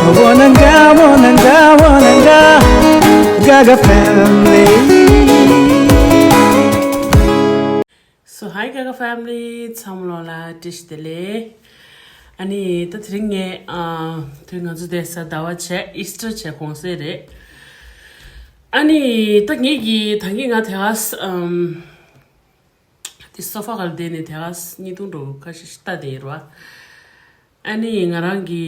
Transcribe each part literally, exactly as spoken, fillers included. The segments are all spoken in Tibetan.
Wananga, wananga, wananga, Gaga family. So hi Gaga family, ཚང་མ་ལོ་ལ་བཀྲ་ཤིས་བདེ་ལེགས། ཨ་ནི་ད་དེ་རིང་ངས་ཨ་དེ་རིང་ང་ཚོ་དེ་ས་ཟླ་བ་བྱས་ཨིས་ཊར་བྱས་གུང་སེང་རེད། ཨ་ནི་ད་ངེད་ཀྱི་ད་གིན་ང་དེ་ག་ཨམ་དེ་སོ་ཕ་ག་ལ་བསྡད་ནས་དེ་ག་བརྙན་ཐུང་འདྲ་ཁ་ཤས་ཤིག་ལྟ་བསྡད་ཡོད་རེད་བ། ཨ་ནི་ང་རང་གི་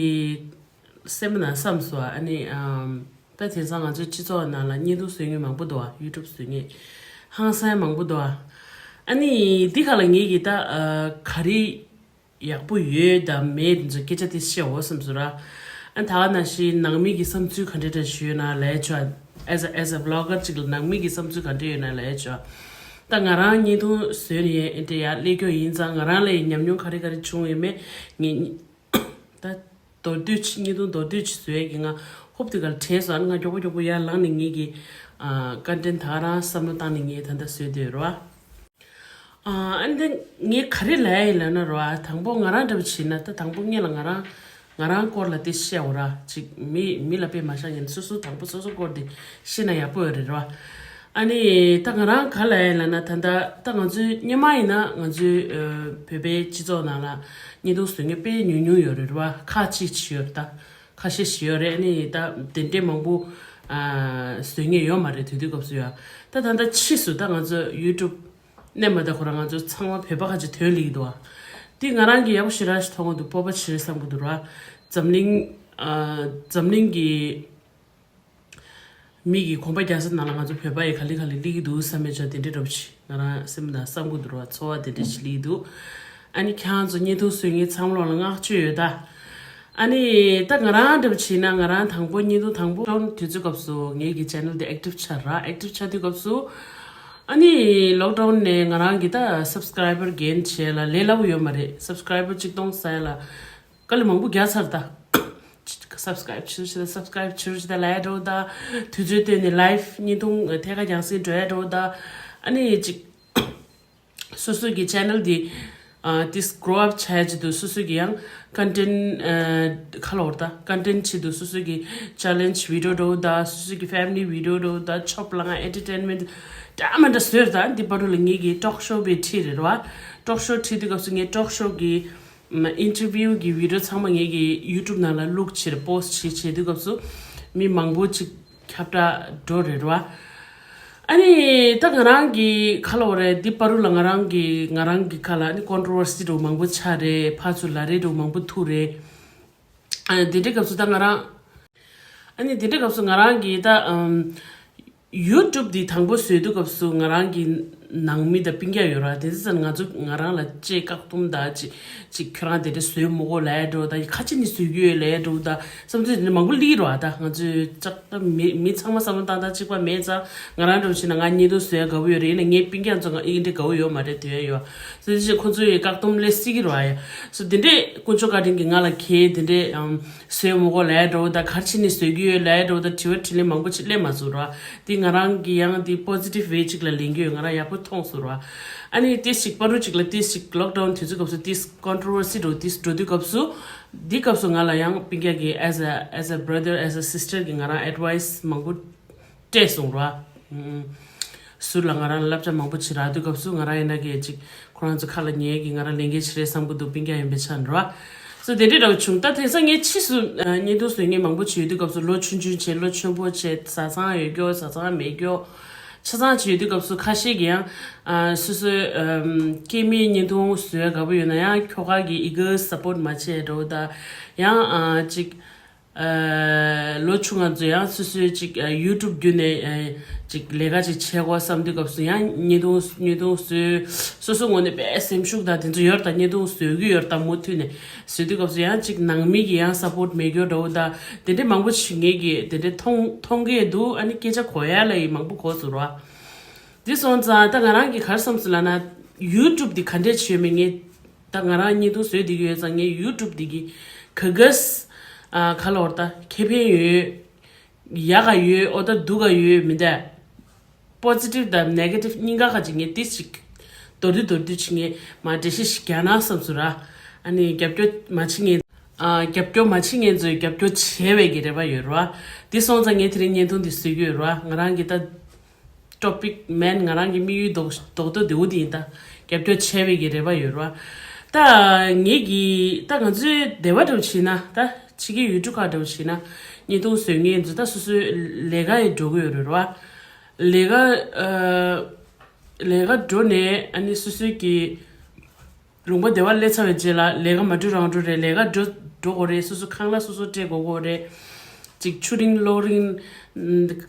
སེམས་ནང་བསམ་སོང་། ཨ་ནི་ཨམ་ད་དེང་སང་ང་ཚོའི་སྤྱི་ཚོགས་ནང་ལ་བརྙན་ཐུང་བཟོ་མཁན་མང་པོ་འདུག་བ། ཡུ་ཊུབ་བཟོ་མཁན་ཧང་སང་མང་པོ་འདུག་བ། ཨ་ནི་འདི་ག་ལ་ངེད་ཀྱིས་ད་ཨ་ག་རེ་ཡག་པོ་ཡོད་དམ་མེད་དེ་ཚོ་སྐད་ཆ་དེ་བཤད་འོ་བསམ་སོང་ར། ཨ་ད་ག་ནང་བཞིན་ནང་མི་གི་བསམ་ཚུལ་ག་འདྲ་འདྲ་ཞུས་ན་ལས་ཆོག as a as a vlogger ཅིག་ལ་ནང་མི་གི་བསམ་ཚུལ་ག་འདྲ་ཡོད་ན་ལས་ཆོག་ད་ང་རང་བརྙན་ཐུང་བཟོས་ནས་ཡ་ཨེ་འདྲ་ཡ་སླེབས་ཀྱོག་ཡིན་ཙང་ང་རང་ལ་ཡི་ཉམས་མྱོང་ག་རེ་ག་རེ་བྱུང་ཡོད་མེད་ངས་ད་མདོར་བསྡུས་ཅིག་བརྙན་ཐུང་མདོར་བསྡུས་ཅིག་བཟོས་ཀྱི་ང་ཧོབ་དེ་ག་ལ་དྲན་སོང་། ཨ་ནི་ང་མགྱོགས་པོ་མགྱོགས་པོ་ཡར་ལངས་ནས་ངེད་ཀྱི་ཨ་ཀོན་ཊེན་ཊི་ད་ག་རང་བསམ་བློ་བཏང་ནས་ངས་ད་ལྟ་བཟོས་བསྡད་ཡོད་རེད་བ། ཨ་ཨ་ནི་ངས་ག་རེ་ལབ་ཡ་ཡིན་ལབ་ན་རོ། ཨ་དང་པོ་ང་རང་འདྲ་པོ་བྱས་ན་ད་དང་པོ་སྔོན་ལ་ང་རང་ང་རང་སྐོར་ལ་དེ་བཤད་འོ་ར། ཅིག་མི་མི་ལ་དཔེ་མ་བཞག་ཡིན་སོ་སོ་དང་པོ་སོ་སོ་སྐོར་དེ་བཤད་ན་ཡག་པོ་ཡོད་རེད་རོ། ཨ་ནི་ད་ང་རང་ག་ལབ་ཡ་ཡིན་ལབ་ན་ད་ད་ད་ང་ཚོའི་སྔོན་མ་ཡིན་ན་ང་ཚོའི་ཨ་བོད་པའི་སྤྱི་ཚོགས་ནང་ལ་བརྙན་ཐུང་བཟོ་མཁན་དཔེ་ཉུང་ཉུང་ཡོད་རེད་རོ། ཁག་ཅིག་ཅིག་ཡོད་རེད་ད། ཁ་ཤས་ཤིག་ཡོད་རེད། ཨ་ནི་ད་དེ་འདྲའི་མང་པོ་ཨ་བཟོ་མཁན་ཡོད་མ་རེད་དུས་དུས་སྐབས་སུ་ཡ། ད་ད་ལྟ་ཕྱིས་སུ་ད་ང་ཚོ་ཡུ་ཊུབ་སྣེ་མ་ད་ཁོ་རང་ང་ཚོ་ཚང་མ་བོད་པ་ཁ་ཅིག་ཐོན་སླེབས་ཀྱི་འདུག་ཨ། འདི་ང་རང་གི་ཡག་པོ་ཞེ་དྲག་ཞིག་མཐོང་གི་འདུག་སྤོབས་པ་ཆེ་རེད་བསམ་གི་འདུག་ར། འཛམ་གླིང་ཨ་འཛམ་གླིང་གི་མི་གི་གོམ་པ་རྒྱག་ས་ནང་ལ་ང་ཚོ་བོད་པ་ཡི་ག་ལེ་ག་ལེ་སླེབས་ཀྱི་འདུག་བསམ་པའི་ཆ་དེ་འདྲའི་འདྲ་པོ་ཞིག་ང་རང་སེམས་ནང་བསམ་གི་འདུག་ར། ཚོར་བ་དེ་འདྲ་ཞིག་སླེབས་ཀྱི་འདུག་ཨ་ནི་ཁྱེད་རང་ཚོ་བརྙན་ཐུང་བཟོ་མཁན་ཚང་མ་ལོ་ལ་བསྔགས་བརྗོད་ཡོད་ད། ཨ་ནི་ད་ང་རང་འདྲ་པོ་བྱས་ན་ང་རང་དང་པོ་བརྙན་ཐུང་དང་པོ་ལོག་ཌའོན་དུས་ཚོད་སྐབས་སུ་ངེད་ཀྱི་ཆེ་ནལ་དེ་ཨེག་ཊིབ་ཆགས་ར། ཨེག་ཊིབ་ཆགས་དུས་སྐབས་སུ་ཨ་ནི་ལོག་ཌའོན་ནས་ང་རང་གི་ད་སབ་སི་ཀ་རའི་བར་གེན་བྱས་ལ་ལས་སླ་པོ་ཡོད་མ་རེད། སབ་སི་ཀ་རའི་བར་གཅིག་སྟོང་ཟ་ཡ་ལ་དཀའ་ལས་མང་པོ་རྒྱག་ཚར་ད། སབ་སི་ཀ་རའིབ་བྱེད་རོགས་བྱེད་ད། སབ་སི་ཀ་རའིབ་བྱེད་རོགས་བྱེད་ད་ལབ་ཡ་འགྲོ་ད། དུས་ཚོད་བཏོན་ནས་ལའིབ་བརྙན་ཐུང་ཐད་ཀར་རྒྱང་སྲིང་འགྲོ་ཡ་འགྲོ་ད། ཨ་ནི་ཅིག་སོ་སོ་གི་ཆེ་ནལ་འདི་ཨ་དེ་གྷོ་རོ་ཨབ་བྱ་ཡ་ཆེད་དུ་སོ་སོ་གི་ཡང་ཀོན་ཊེན་ཊི་ཨ་ཁ་ལོ་བར་ད་ཀོན་ཊེན་ཊི་ཆེད་དུ་སོ་སོ་གི་ཆེ་ལེན་ཇི་བི་ཌི་ཡོ་འགྲོ་ད། སོ་སོ་གི་ཕེ་མི་ལི་བི་ཌི་ཡོ་འགྲོ་ད། ཆོབ་ལ་ང་ཨེན་ཊར་ཊེན་མེན་ཊི་འདྲ་མི་འདྲ་བཟོས་ད། འདི་བར་དུ་ལ་ངེད་ཀྱི་ཊོག་ཤོ་བའི་ཁྲིད་རེད་ར་བ། ཊོག་ཤོ་ཁྲིད་དུས་སྐབས་སུ་ངས་ཊོག་ཤོ་གི་ཨིན་ཊར་བིའུ་གི་བི་ཌི་ཡོ་ཚང་མ་ངེད་ཀྱི་ཡུ་ཊུབ་ནང་ལ་བླུགས་བྱས་པོ་སི་ཊི་བྱས་བྱས་དུས་སྐབས་སུ་མི་མང་པོ་ཅིག་ཁྱབ་བསྒྲགས་འགྲོ་རེད་ར་བ། ཨ་ནི་ད་ང་རང་གི་ཁ་ལོ་རེད། འདི་བར་དུ་ལ་ང་རང་གི་ང་རང་གི་ཁ་ལ་ཨ་ནི་ཀོན་ཊོ་བར་སི་འགྲོ་མང་པོ་ཆགས་རེད། ཕར་ཚུར་ལབ་རེས་འགྲོ་མང་པོ་ཐུག་རེད། ཨ་དེ་འདྲའི་སྐབས་སུ་ད་ང་རང་ཨ་ནི་དེ་འདྲའི་སྐབས་སུ་ང་རང་གི་ད་ཨམ་ཡུ་ཊུབ་འདི་དང་པོ་བཟོས་དུས་སྐབས་སུ་ང་རང་གི་ནང་མི་དང་སྤུན་ཀྱག་ཡོད་ར། དེ་ཚོ་ང་ཚོ་ང་རང་ལ་ཅེས་བཀག་སྡོམ་དང་ཅིག་ཅིག་ཁྱོད་རང་དེ་འདྲ་བཟོས་མི་དགོས་ལབ་འགྲོ་ད། ཁ་ཅིག་ནི་བཟོས་རྒྱུ་ཡོད་ལབ་འགྲོ་ད། བསམ་ཚུལ་དེ་འདྲ་མང་པོ་སླེབས་ར། ད་ང་ཚོས་ཅག་ད་མི་མི་ཚང་མ་བསམ་བློ་བཏང་སྟངས་གཅིག་པ་མེད་ཙང་ང་རང་འདྲ་བྱས་ན་ང་བརྙན་ཐུང་བཟོ་ཡ་དགའ་པོ་ཡོད་རེད། ཡིན་ན་ངའི་སྤུན་ཀྱག་ཚོ་ང་ཨི་འདྲ་དགའ་པོ་ཡོད་མ་རེད་དོན་ཡོད། སོ་དེ་ཅིག་ཁོ་ཚོ་ཡི་བཀག་སྡོམ་སླེབས་སྲིད་ཀྱི་ར་ཡ། སོ་དེ་འདྲས་དཀོན་མཆོག་བཀའ་དྲིན་གྱིས་ང་ལ་ཁེལ་དེ་འདྲས་ཨམ་བཟོས་མི་དགོས་ལབ་འགྲོ་ད། ག་རེ་བྱས་ནས་བཟོས་ཀྱི་ཡོད་ལབ་འགྲོ་ད། དྲི་བ་དྲིས་ལན་མང་པོ་ཅིག་སླེབས་མ་སོང་ར། དེ་ང་རང་གི་ཡང་དེ་པོ་སི་ཊིབ་ཝེ་ཅིག་ལ་ལེན་གྱི་ཡོད། ང་རང་ཡག་པོ་མཐོང་སོང་ར། ཨ་ནི་ཏིས་ཅིག་བར་དུ་ཅིག་ལ་ཏིས་ཅིག་ལོག་ཌའོན་དུས་ཚོད་སྐབས་སུ་ཏིས་ཀོན་ཊོ་བར་སི་འགྲོ་ཏིས་འགྲོ་དུས་སྐབས་སུ་འདི་སྐབས་སུ་ང་ལ་ཡང་སྤུན་ཀྱག་གི་as a as a brother as a sister གི་ང་རང་ཨེཌ་ཝའི་སི་མང་པོ་སྤྲད་སོང་ར། ཨུམ། ཟུར་ལ་ང་རང་ལ་བསླབ་བྱ་མང་པོ་བྱེད་རག་དུས་སྐབས་སུ་ང་རང་ཡིན་ན་གལ་ཅིག་ཁོ་རང་ཚོ་ཁ་ལ་ཉན་གི་ང་རང་ལས་འགན་བྱེད་རེད་བསམ་གི་འདུག་སྤུན་ཀྱག་ཡིན་པའི་ཆ་ནས་ར། སོ་དེ་འདྲའི་འདྲ་བོ་བྱུང་། ད་དེང་སང་ངས་ཕྱིས་སུ་ཨ་བརྙན་ཐུང་བཟོ་མཁན་མང་པོ་བྱེད་དུས་སྐབས་སུ་ལོ་ཆུང་ཆུང་བྱས་ལོ་ཆེན་པོ་བྱས་བཟའ་ཚང་ཡོད་སྐྱོ་བཟའ་ཚང་མེད་སྐྱོ་ཆ་ཚང་བྱེད་དུས་སྐབས་སུ་ཁ་ཤས་ཀྱིས་ཡང་ཨ་སོ་སོའི་ཨམ་སྐྱེ་དམན་བརྙན་ཐུང་བཟོ་ཡ་དགའ་པོ་ཡོད་ན་ཡང་ཁྱོ་ག་གིས་ཨི་ག་སཔོརྚ་མ་བྱས་འགྲོ་ད། ཡང་ཨ་ཅིག་ཨ་ལོ་ཆུང་ང་ཚོ་ཡང་སོ་སོའི་ཅིག་ཨ་ཡུ་ཊུབ་བརྒྱུད་ནས་ཨ་ཅིག་ལས་ཀ་ཅིག་བྱེད་དགོས་བསམ་དུས་སྐབས་སུ་ཡང་བརྙན་ཐུང་བརྙན་ཐུང་བཟོས་སོ་སོ་ངོས་ནས་དཔེ་སེམས་ཤུགས་དང་དེ་ཚོ་ཡོད་རེད་ད། བརྙན་ཐུང་བཟོ་གི་ཡོད་རེད་ད། མུ་མཐུད་ནས་བཟོས་དུས་སྐབས་སུ་ཡང་ཅིག་ནང་མི་གི་ཡང་སཔོརྚ་མེད་རྒྱུ་འདྲ་བོ་ད། དེ་འདྲའི་མང་པོ་ཞིག་ངེད་ཀྱིས་དེ་འདྲའི་མཐོང་མཐོང་གི་འདུག་ཨ་ནི་སྐད་ཆ་གོ་ཡ་ལ་ཡི་མང་པོ་གོ་སོང་ར། འདི་སོང་ཙང་ད་ང་རང་གིས་ག་རེ་བསམ་སོང་ལབ་ན་ཡུ་ཊུབ་འདི་ག་འདྲས་བྱས་མིན་ངས་ད་ང་རང་བརྙན་ཐུང་བཟོས་བསྡད་ཀྱི་ཡོད་ཙང་ངས་ཡུ་ཊུབ་འདི་གི་ག་ག་ས་ཨ་ག་ལབ་དགོས་རེད་ད། ཁེ་ཕན་ཡོད། ཡག་ག་ཡོད། འོ་ད་སྡུག་ག་ཡོད་མི་འདུག་པོ་སི་ཊིབ་དང་ནེ་གེ་ཊིབ་གཉིས་ཀ་ཁ་ཅིག་ངས་ཏིས་ཅིག་མདོར་བསྡུས་མདོར་བསྡུས་ཅིག་ངས་མར་འགྲེལ་བཤད་ཞིག་རྒྱག་ན་བསམ་སོང་ར། ཨ་ནི་རྒྱབ་སྐྱོར་མ་བྱེད་མཁན་ ཨ། རྒྱབ་སྐྱོར་མ་བྱེད་མཁན་ཚོས་རྒྱབ་སྐྱོར་བྱས་པའི་གི་རེ་བ་ཡོད་རེད་བ། དེ་སོང་ཙང་ངས་དེ་རིང་བརྙན་ཐུང་འདི་བཟོ་གི་ཡོད་རེད་བ། ང་རང་གི་ད་ཊོ་པིག་མེན་ང་རང་གི་དམིགས་ཡུལ་རྡོག་རྡོག་རྡོག་དེ་འོ་དེ་ཡིན། ད་རྒྱབ་སྐྱོར་བྱས་པའི་གི་རེ་བ་ཡོད་རེད་བ། ད་ངེད་ཀྱི་ད་ང་ཚོའི་སྡེ་བ་འདྲ་བོ་བྱས་ན། ད་ཕྱི་རྒྱལ་ཡུལ་གྲུ་ཁག་འདྲ་བོ་བྱས་ན་བརྙན་ཐུང་བཟོ་མཁན་ཚོ་ད་སོ་སོའི་ལས་ཀ་ཡི་འགྲོ་གི་ཡོད་རེད་བ། ལས་ཀ་ཨ། ལས་ཀ་འགྲོ་ནས་ཨ་ནི་སོ་སོའི་གི་ལུང་པ་སྡེ་བ་སླེབས་ཚར་བའི་རྗེས་ལ་ལས་ཀ་མ་འགྲོ་རང་འགྲོ་རེད། ལས་ཀ་འགྲོ་འགྲོ་དགོས་རེད། སོ་སོ་ཁང་གླ་སོ་སོ་སྤྲད་དགོས་དགོས་རེད། ཅིག་ཆུ་རིན་གློག་རིན།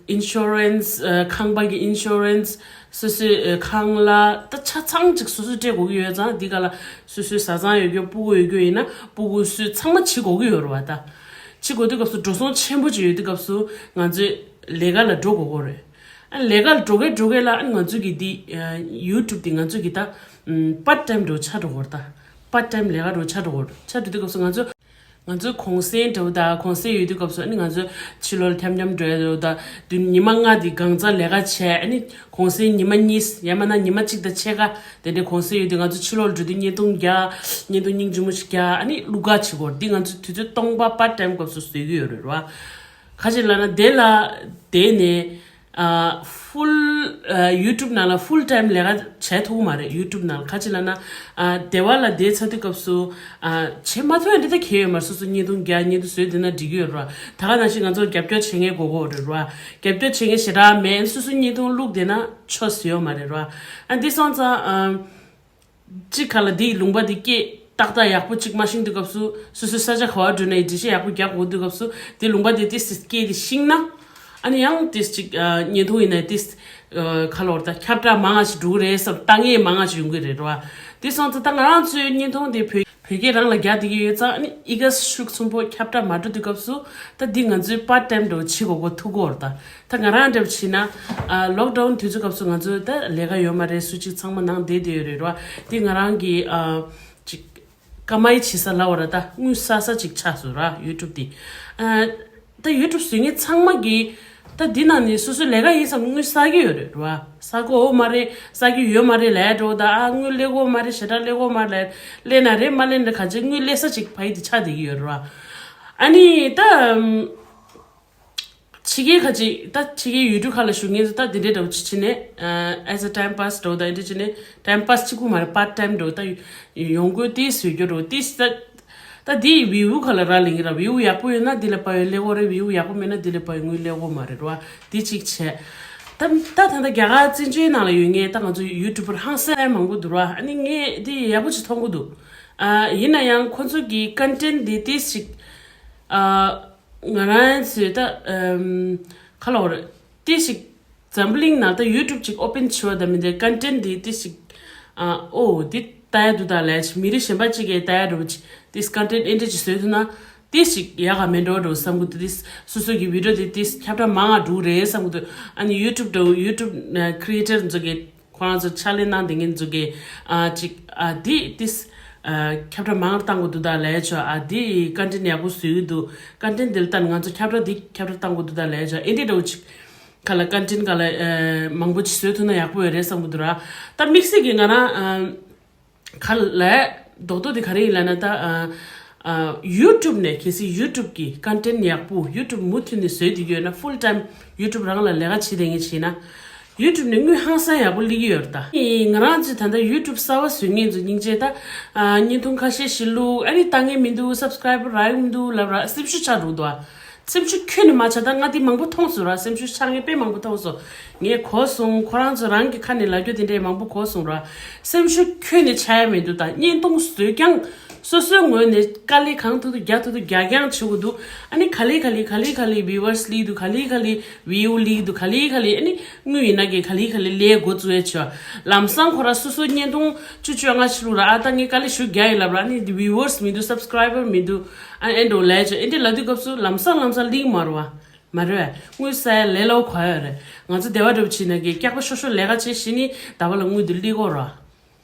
ཨིན་ཤོ་རན་སི། ཁང་པ་གི་ཨིན་ཤོ་རན་སི། སོ་སོའི་ཁང་གླ། ད་ཆ་ཚང་ཅིག་སོ་སོས་སྤྲད་དགོས་ཀྱི་ཡོད་ཙང་། འདི་ག་ལ་སོ་སོའི་བཟའ་ཚང་ཡོད་རྒྱུ། སྤུ་གུ་ཡོད་རྒྱུ་ཡིན་ན་སྤུ་གུ་སོས་ཚང་མ་བྱེད་དགོས་ཀྱི་ཡོད་རེད་བ། ད་བྱེད་དགོས་དུས་སྐབས་སུ། འགྲོ་སོང་ཆེན་པོ་ཅིག་ཡོད་དུས་སྐབས་སུ་ང་ཚོས་ལས་ཀ་ལ་འགྲོ་དགོས་ཀྱི་རེད། ཨ། ལས་ཀ་ལ་འགྲོ་གས་འགྲོ་གས་ལ། ཨ། ང་ཚོ་གི་འདི་ཡུ་ཊུབ་འདི་ང་ཚོ་གི་ད་པར་ཊའིམ་འདྲ་བོ་ཆགས་འགྲོ་གི་རེད། ད་པར་ཊའིམ་ལས་ཀ་འདྲ་བོ་ཆགས་འགྲོ་གི་རེད། ཆགས་འགྲོ་དུས་སྐབས་སུ་ང་ཚོ་ང་ཚོའི་གུང་སེང་འདྲ་བོ་དང་། གུང་སེང་ཡོད་དུས་སྐབས་སུ། ཨ་ནི་ང་ཚོ་ཕྱི་ལོགས་ལ་འཁྱམ་འཁྱམ་འགྲོ་ཡ་འདྲ་བོ་དང་། དུས་ཉི་མ་ལྔ་འདི་གང་ཚ་ལས་ཀ་བྱས། ཨ་ནི་གུང་སེང་ཉི་མ་གཉིས་ཡང་མིན་ན་ཉི་མ་གཅིག་དང་ཕྱེད་ཀ་དེ་འདྲའི་གུང་སེང་ཡོད་དུས། ང་ཚོ་ཕྱི་ལོགས་ལ་འགྲོ་དུས་བརྙན་ཐུང་རྒྱག་བརྙན་ཐུང་སྙིང་རྗེ་མོ་ཞིག་རྒྱག་ཨ་ནི་གླུ་གར་བྱེད་དགོས་རེད། འདི་ང་ཚོ་དུས་ཚོད་སྟོང་པ་པར་ཊའིམ་སྐབས་སུ་བཟོས་ཀྱི་ཡོད་རེད་བ། ག་ཅིག་ལབ་ན་དེ་ལ་བསྡད་ནས། ཨ། ཕུལ། ཨ། ཡུ་ཊུབ་ནང་ལ་ཕུལ་ཊའིམ་ལས་ཀ་བྱས་ཐུབ་ཀྱི་མ་རེད། ཡུ་ཊུབ་ནང་ལ། ག་ཅིག་ལབ་ན། ཨ། སྡེ་བ་ལ་བསྡད་ཚར་དུས་སྐབས་སུ། ཨ། བྱེད་མ་ཐུབ་ཡ་འདི་ད་གལ་ཡོད་མ་རེད། སོ་སོ་བརྙན་ཐུང་རྒྱག་བརྙན་ཐུང་བཟོས་བསྡད་ན་འགྲིག་གི་ཡོད་རེད་བ། ད་ག་ནང་བཞིན་ང་ཚོར་རྒྱབ་སྐྱོར་བྱེད་མཁན་དགོས་ཀྱི་ཡོད་རེད་བ། རྒྱབ་སྐྱོར་བྱེད་མཁན་ཞེ་དྲག་མེད། སོ་སོ་བརྙན་ཐུང་བླུགས་བསྡད་ན་ཆོ་ཡོད་མ་རེད་བ། ཨ། འདི་སོང་ཙང་། ཨ། གཅིག་ག་ལ་འདིའི་ལུང་པ་འདི་སྐད་ཏག་ཏག་ཡག་པོ་གཅིག་མ་ཤེས་དུས་སྐབས་སུ། སོ་སོའི་ས་ཆ་ག་བ་འགྲོ་ནའི་འགྲེལ་བཤད་ཡག་པོ་རྒྱག་དགོས་དུས་སྐབས་སུ། འདི་ལུང་པ་འདི་ཏིས་སྐད་འདི་ཤེས་ན། ཨ་ནི་ཡང་ཏིས་ཅིག་ཨ། བརྙན་ཐུང་ཡིན་ནའི་ཏིས། ཨ། ག་ལབ་དགོས་རེད། ད་ཁྱབ་བསྒྲགས་མང་ང་ཞིག་འགྲོ་གི་རེད་བསམ། ལྟ་མཁན་མང་ང་ཞིག་ཡོང་གི་རེད་བ། འདི་སོང་ཙང་ད་ང་རང་ཚོའི་བརྙན་ཐུང་འདི་བོད་བོད་སྐད་རང་ལ་རྒྱག་བསྡད་ཀྱི་ཡོད་ཙང་། ཨ་ནི་ཨི་ཀ་ཤུགས་ཆེན་པོ་ཁྱབ་བསྒྲགས་མ་འགྲོ་དུས་སྐབས་སུ། ད་འདི་ང་ཚོའི་པར་ཊའིམ་འདྲ་བོ་བྱེད་དགོས་ཀྱི་ཐུག་གི་ཡོད་རེད། ད་ད་ང་རང་འདྲ་བོ་བྱས་ན། ཨ། ལོག་ཌའུན་དུས་ཚོད་སྐབས་སུ་ང་ཚོ་ད་ལས་ཀ་ཡོད་མ་རེད། སུ་གཅིག་ཚང་མ་ནང་བསྡད་བསྡད་ཡོད་རེད་བ། འདི་ང་རང་གི། ཨ། ཅིག་ཀ་མའི་བྱེད་ས་ལབ་དགོས་རེད། ད་དངུལ་བསགས་ས་ཅིག་ཆགས་སོང་ར། ཡུ་ཊུབ་འདི། ཨ། ད་ཡུ་ཊུབ་བཟོ་མཁན་ཚང་མ་གིས། ད་འདི་ནང་ནས་སོ་སོའི་ལས་ཀ་ཡིན་བསམ་དངུལ་བསགས་ཀྱི་ཡོད་རེད་བ། བསགས་ཀྱི་ཡོད་མ་རེད། བསགས་ཀྱི་ཡོད་མ་རེད་ལབ་འགྲོ། ད། ཨ། དངུལ་སླེབས་ཀྱི་ཡོད་མ་རེད། ཞེ་དྲག་སླེབས་ཀྱི་ཡོད་མ་རེད། སླེབས་ན་རེད། མ་སླེབས་ན་རེད། ག་ཅིག་དངུལ་སླེབས་ས་ཅིག་ཕ་གི་དེ་ཆགས་བསྡད་ཀྱི་ཡོད་རེད་བ། ཨ་ནི་ད། ཨམ། ཕྱི་རྒྱལ་ཁ་ཅིག་ད་ཕྱི་རྒྱལ་ཡུལ་གྲུ་ཁག་ལ་བཞུགས་མཁན་ཚོ་ད་འདི་འདྲའི་འདྲ་བོ་ཅིག་བྱས་ནས། ཨ། as a time pass འདྲ་བོ་དང་འདི་འདྲ་བྱས་ནས་ཊའིམ་པཱ་སི་གཅིག་པུ་མ་རེད། པཱར་ཊའིམ་འདྲ་བོ་ད་ཡོང་གི་ཡོད། ཏིས་ཡོད་རྒྱུ་འདྲ་བོ་ཏིས་ད། ད་འདི་བིའུ་ག་ལ་རག་ལས་ཀྱི་ར། བིའུ་ཡག་པོ་ཡོད་ན་འདི་ལ་ཕ་གི་སླེབས་ཀྱི་ཡོད་རེད། བིའུ་ཡག་པོ་མེད་ན་འདི་ལ་ཕ་གི་དངུལ་སླེབས་ཀྱི་ཡོད་མ་རེད་བ། འདི་གཅིག་བྱས། ད་ད་ད་ལྟ་རྒྱ་གར་བཙན་བྱོལ་ནང་ལ་ཡོད་མཁན་ད་ང་ཚོ་ཡུ་ཊུབ་པར་ཧང་སང་མང་པོ་འདུག་ར། ཨ་ནི་ངས་འདི་ཡག་པོ་ཅིག་མཐོང་གི་འདུག་ཨ། ཡིན་ན་ཡང་ཁོ་ཚོ་གི་ཀོན་ཊེན་འདི་ཏིས་ཅིག་ཨ། ང་རང་ཚོས་ད། ཨམ། ག་ལབ་དགོས་རེད། ཏིས་ཅིག་འཛམ་བུ་གླིང་ནང་ད་ཡུ་ཊུབ་ཅིག་ཨོ་པན་བྱས་པ་དང་མི་འདྲ། ཀོན་ཊེན་འདི་ཏིས་ཅིག་ཨ། ཨོ། འདི་ལྟ་ཡ་འདུག་ད་ལབ་ཅིག་མི་རིགས་གཞན་པ་ཅིག་གིས་ལྟ་ཡ་འདྲ་བོ་ཅིག་ཏིས་ཀོན་ཊེན་འདི་འདྲ་ཅིག་བཟོས་ཐུབ་ན་ཏིས་ཅིག་ཡག་ག་མེད་འགྲོ་འདྲ་བོ་བསམ་གྱི་འདུག་ཏིས་སོ་སོ་གི་བི་ཌི་ཡོ་འདི་ཏིས་ཁྱབ་བསྒྲགས་མང་ང་འགྲོ་གི་རེད་བསམ་གྱི་འདུག་ཨ་ནི་ཡུ་ཊུབ་འདྲ་བོ། ཡུ་ཊུབ་ཨ། ཀི་རི་ཨེ་ཊར་ཚོ་གིས། ཁོ་རང་ཚོ་ཕྱག་ལས་གནང་བསྡད་མཁན་ཚོ་གིས། ཨ། ཅིག་ཨ། འདི་ཏིས་ཨ། ཁྱབ་བསྒྲགས་མང་རུ་གཏང་དགོས་འདུག་ད་ལབ་ཡ་ཆོག་ཨ། འདི་ཀོན་ཊེན་ཡག་པོ་བཟོས་ཀྱི་འདུག་ཀོན་ཊེན་འདི་ལ་ལྟ་ནས་ང་ཚོ་ཁྱབ་བསྒྲགས་འདི་ཁྱབ་བསྒྲགས་གཏང་དགོས་འདུག་ད་ལབ་ཡ་ཆོག་ཨེ་འདྲ་འདྲ་བོ་ཅིག་ག་ལ་ཀོན་ཊེན་ག་ལ། ཨ། མང་པོ་ཅིག་བཟོས་ཐུབ་ན་ཡག་པོ་ཡོད་རེད་བསམ་གྱི་འདུག་ར། ད་དམིགས་བསལ་གྱིས་ང་རང་ཨ། ག་ལ་རྡོག་རྡོག་དེ་ག་རེ་ཡིན་ལབ་ན། ད་ཨ། ཨ། ཡུ་ཊུབ་ནས། གལ་སྲིད་ཡུ་ཊུབ་ཀྱི་ཀོན་ཊེན་ཡག་པོ་ཡུ་ཊུབ་མུ་མཐུད་ནས་བཟོས་བསྡད་ཀྱི་ཡོད་ན། ཕུལ་ཊའིམ་ཡུ་ཊུབ་རང་ལ་ལས་ཀ་བྱེད་བསྡད་མཁན་བྱས་ན། ཡུ་ཊུབ་ནས་དངུལ་ཧང་སང་ཡག་པོ་སླེབས་ཀྱི་ཡོད་རེད་ད། ཨེ། ང་རང་ཚོས་ད་ལྟ་ཡུ་ཊུབ་གསར་པ་བཟོ་མཁན་ཚོ་སྙིང་རྗེ་ད། ཨ། བརྙན་ཐུང་ཁ་ཤས་ཤིག་བླུགས། ཨ་ནི་ལྟ་མཁན་མི་འདུག་སབ་སི་ཀ་རའི་བར་རག་གི་མི་འདུག་ལབ་ར། སེམས་ཤུགས་ཆག་འགྲོ་གི་འདུག་ཨ། སེམས་ཤུགས་ཁྱོན་ནས་མ་ཆག་ད་ང་འདི་མང་པོ་མཐོང་སོང་ར། སེམས་ཤུགས་ཆག་མཁན་དཔེ་མང་པོ་མཐོང་སོང་། ངས་གོ་སོང་། ཁོ་རང་ཚོ་རང་གི་ཁ་ནས་ལབ་རྒྱུ་དེ་འདྲས་མང་པོ་གོ་སོང་ར། སེམས་ཤུགས་ཁྱོན་ནས་ཆག་ཡ་མི་འདུག་ད་བརྙན་ཐུང་བཟོས་ཀྱང་སོ་སོའི་ངོས་ནས་དཀའ་ལས་གང་ཐུབ་ཐུབ་རྒྱག་ཐུབ་ཐུབ་རྒྱག་རྐྱང་བྱེད་དགོས་འདུག་ཨ་ནི་ག་ལེ་ག་ལེ་ག་ལེ་ག་ལེ་བིའུ་ཝར་སི་སླེབས་འདུག་ག་ལེ་ག་ལེ་བིའུ་སླེབས་འདུག་ག་ལེ་ག་ལེ། ཨ་ནི་དངུལ་ཡིན་ན་གི་ག་ལེ་ག་ལེ་སླེབས་འགོ་བཙུགས་ཡ་བྱས། ལམ་སང་ཁོ་རང་སོ་སོའི་བརྙན་ཐུང་བཅུ་བཅོ་ལྔ་ཞིག་བླུགས་ར། ཨ། ད་ངས་དཀའ་ལས་ཞེ་པོ་རྒྱག་ཡིན་ལབ་ར། ཨ་ནི་བིའུ་ཝར་སི་མི་འདུག་སབ་སི་ཀ་རའི་བར་མི་འདུག་ཨ། ཨེ་འདྲ་ལབ་བྱས། ཨེ་འདྲ་ལབ་དུས་སྐབས་སུ་ལམ་སང་ལམ་སང་སླེབས་མ་རེད་བ། མ་རེད་བས། དངུལ་བསགས་ཡ་ལས་སླ་པོ་ག་ཡོད་རེད། ང་ཚོ་སྡེ་བ་འདྲ་བོ་བྱས་ན་གི་སྐྱག་པ་ཤོར་ཤོར་ལས་ཀ་བྱེད་བྱས་ནི་ཟླ་བ་ལ་དངུལ་དེ་སླེབས་ཀྱི་ཡོད་རེད་བ།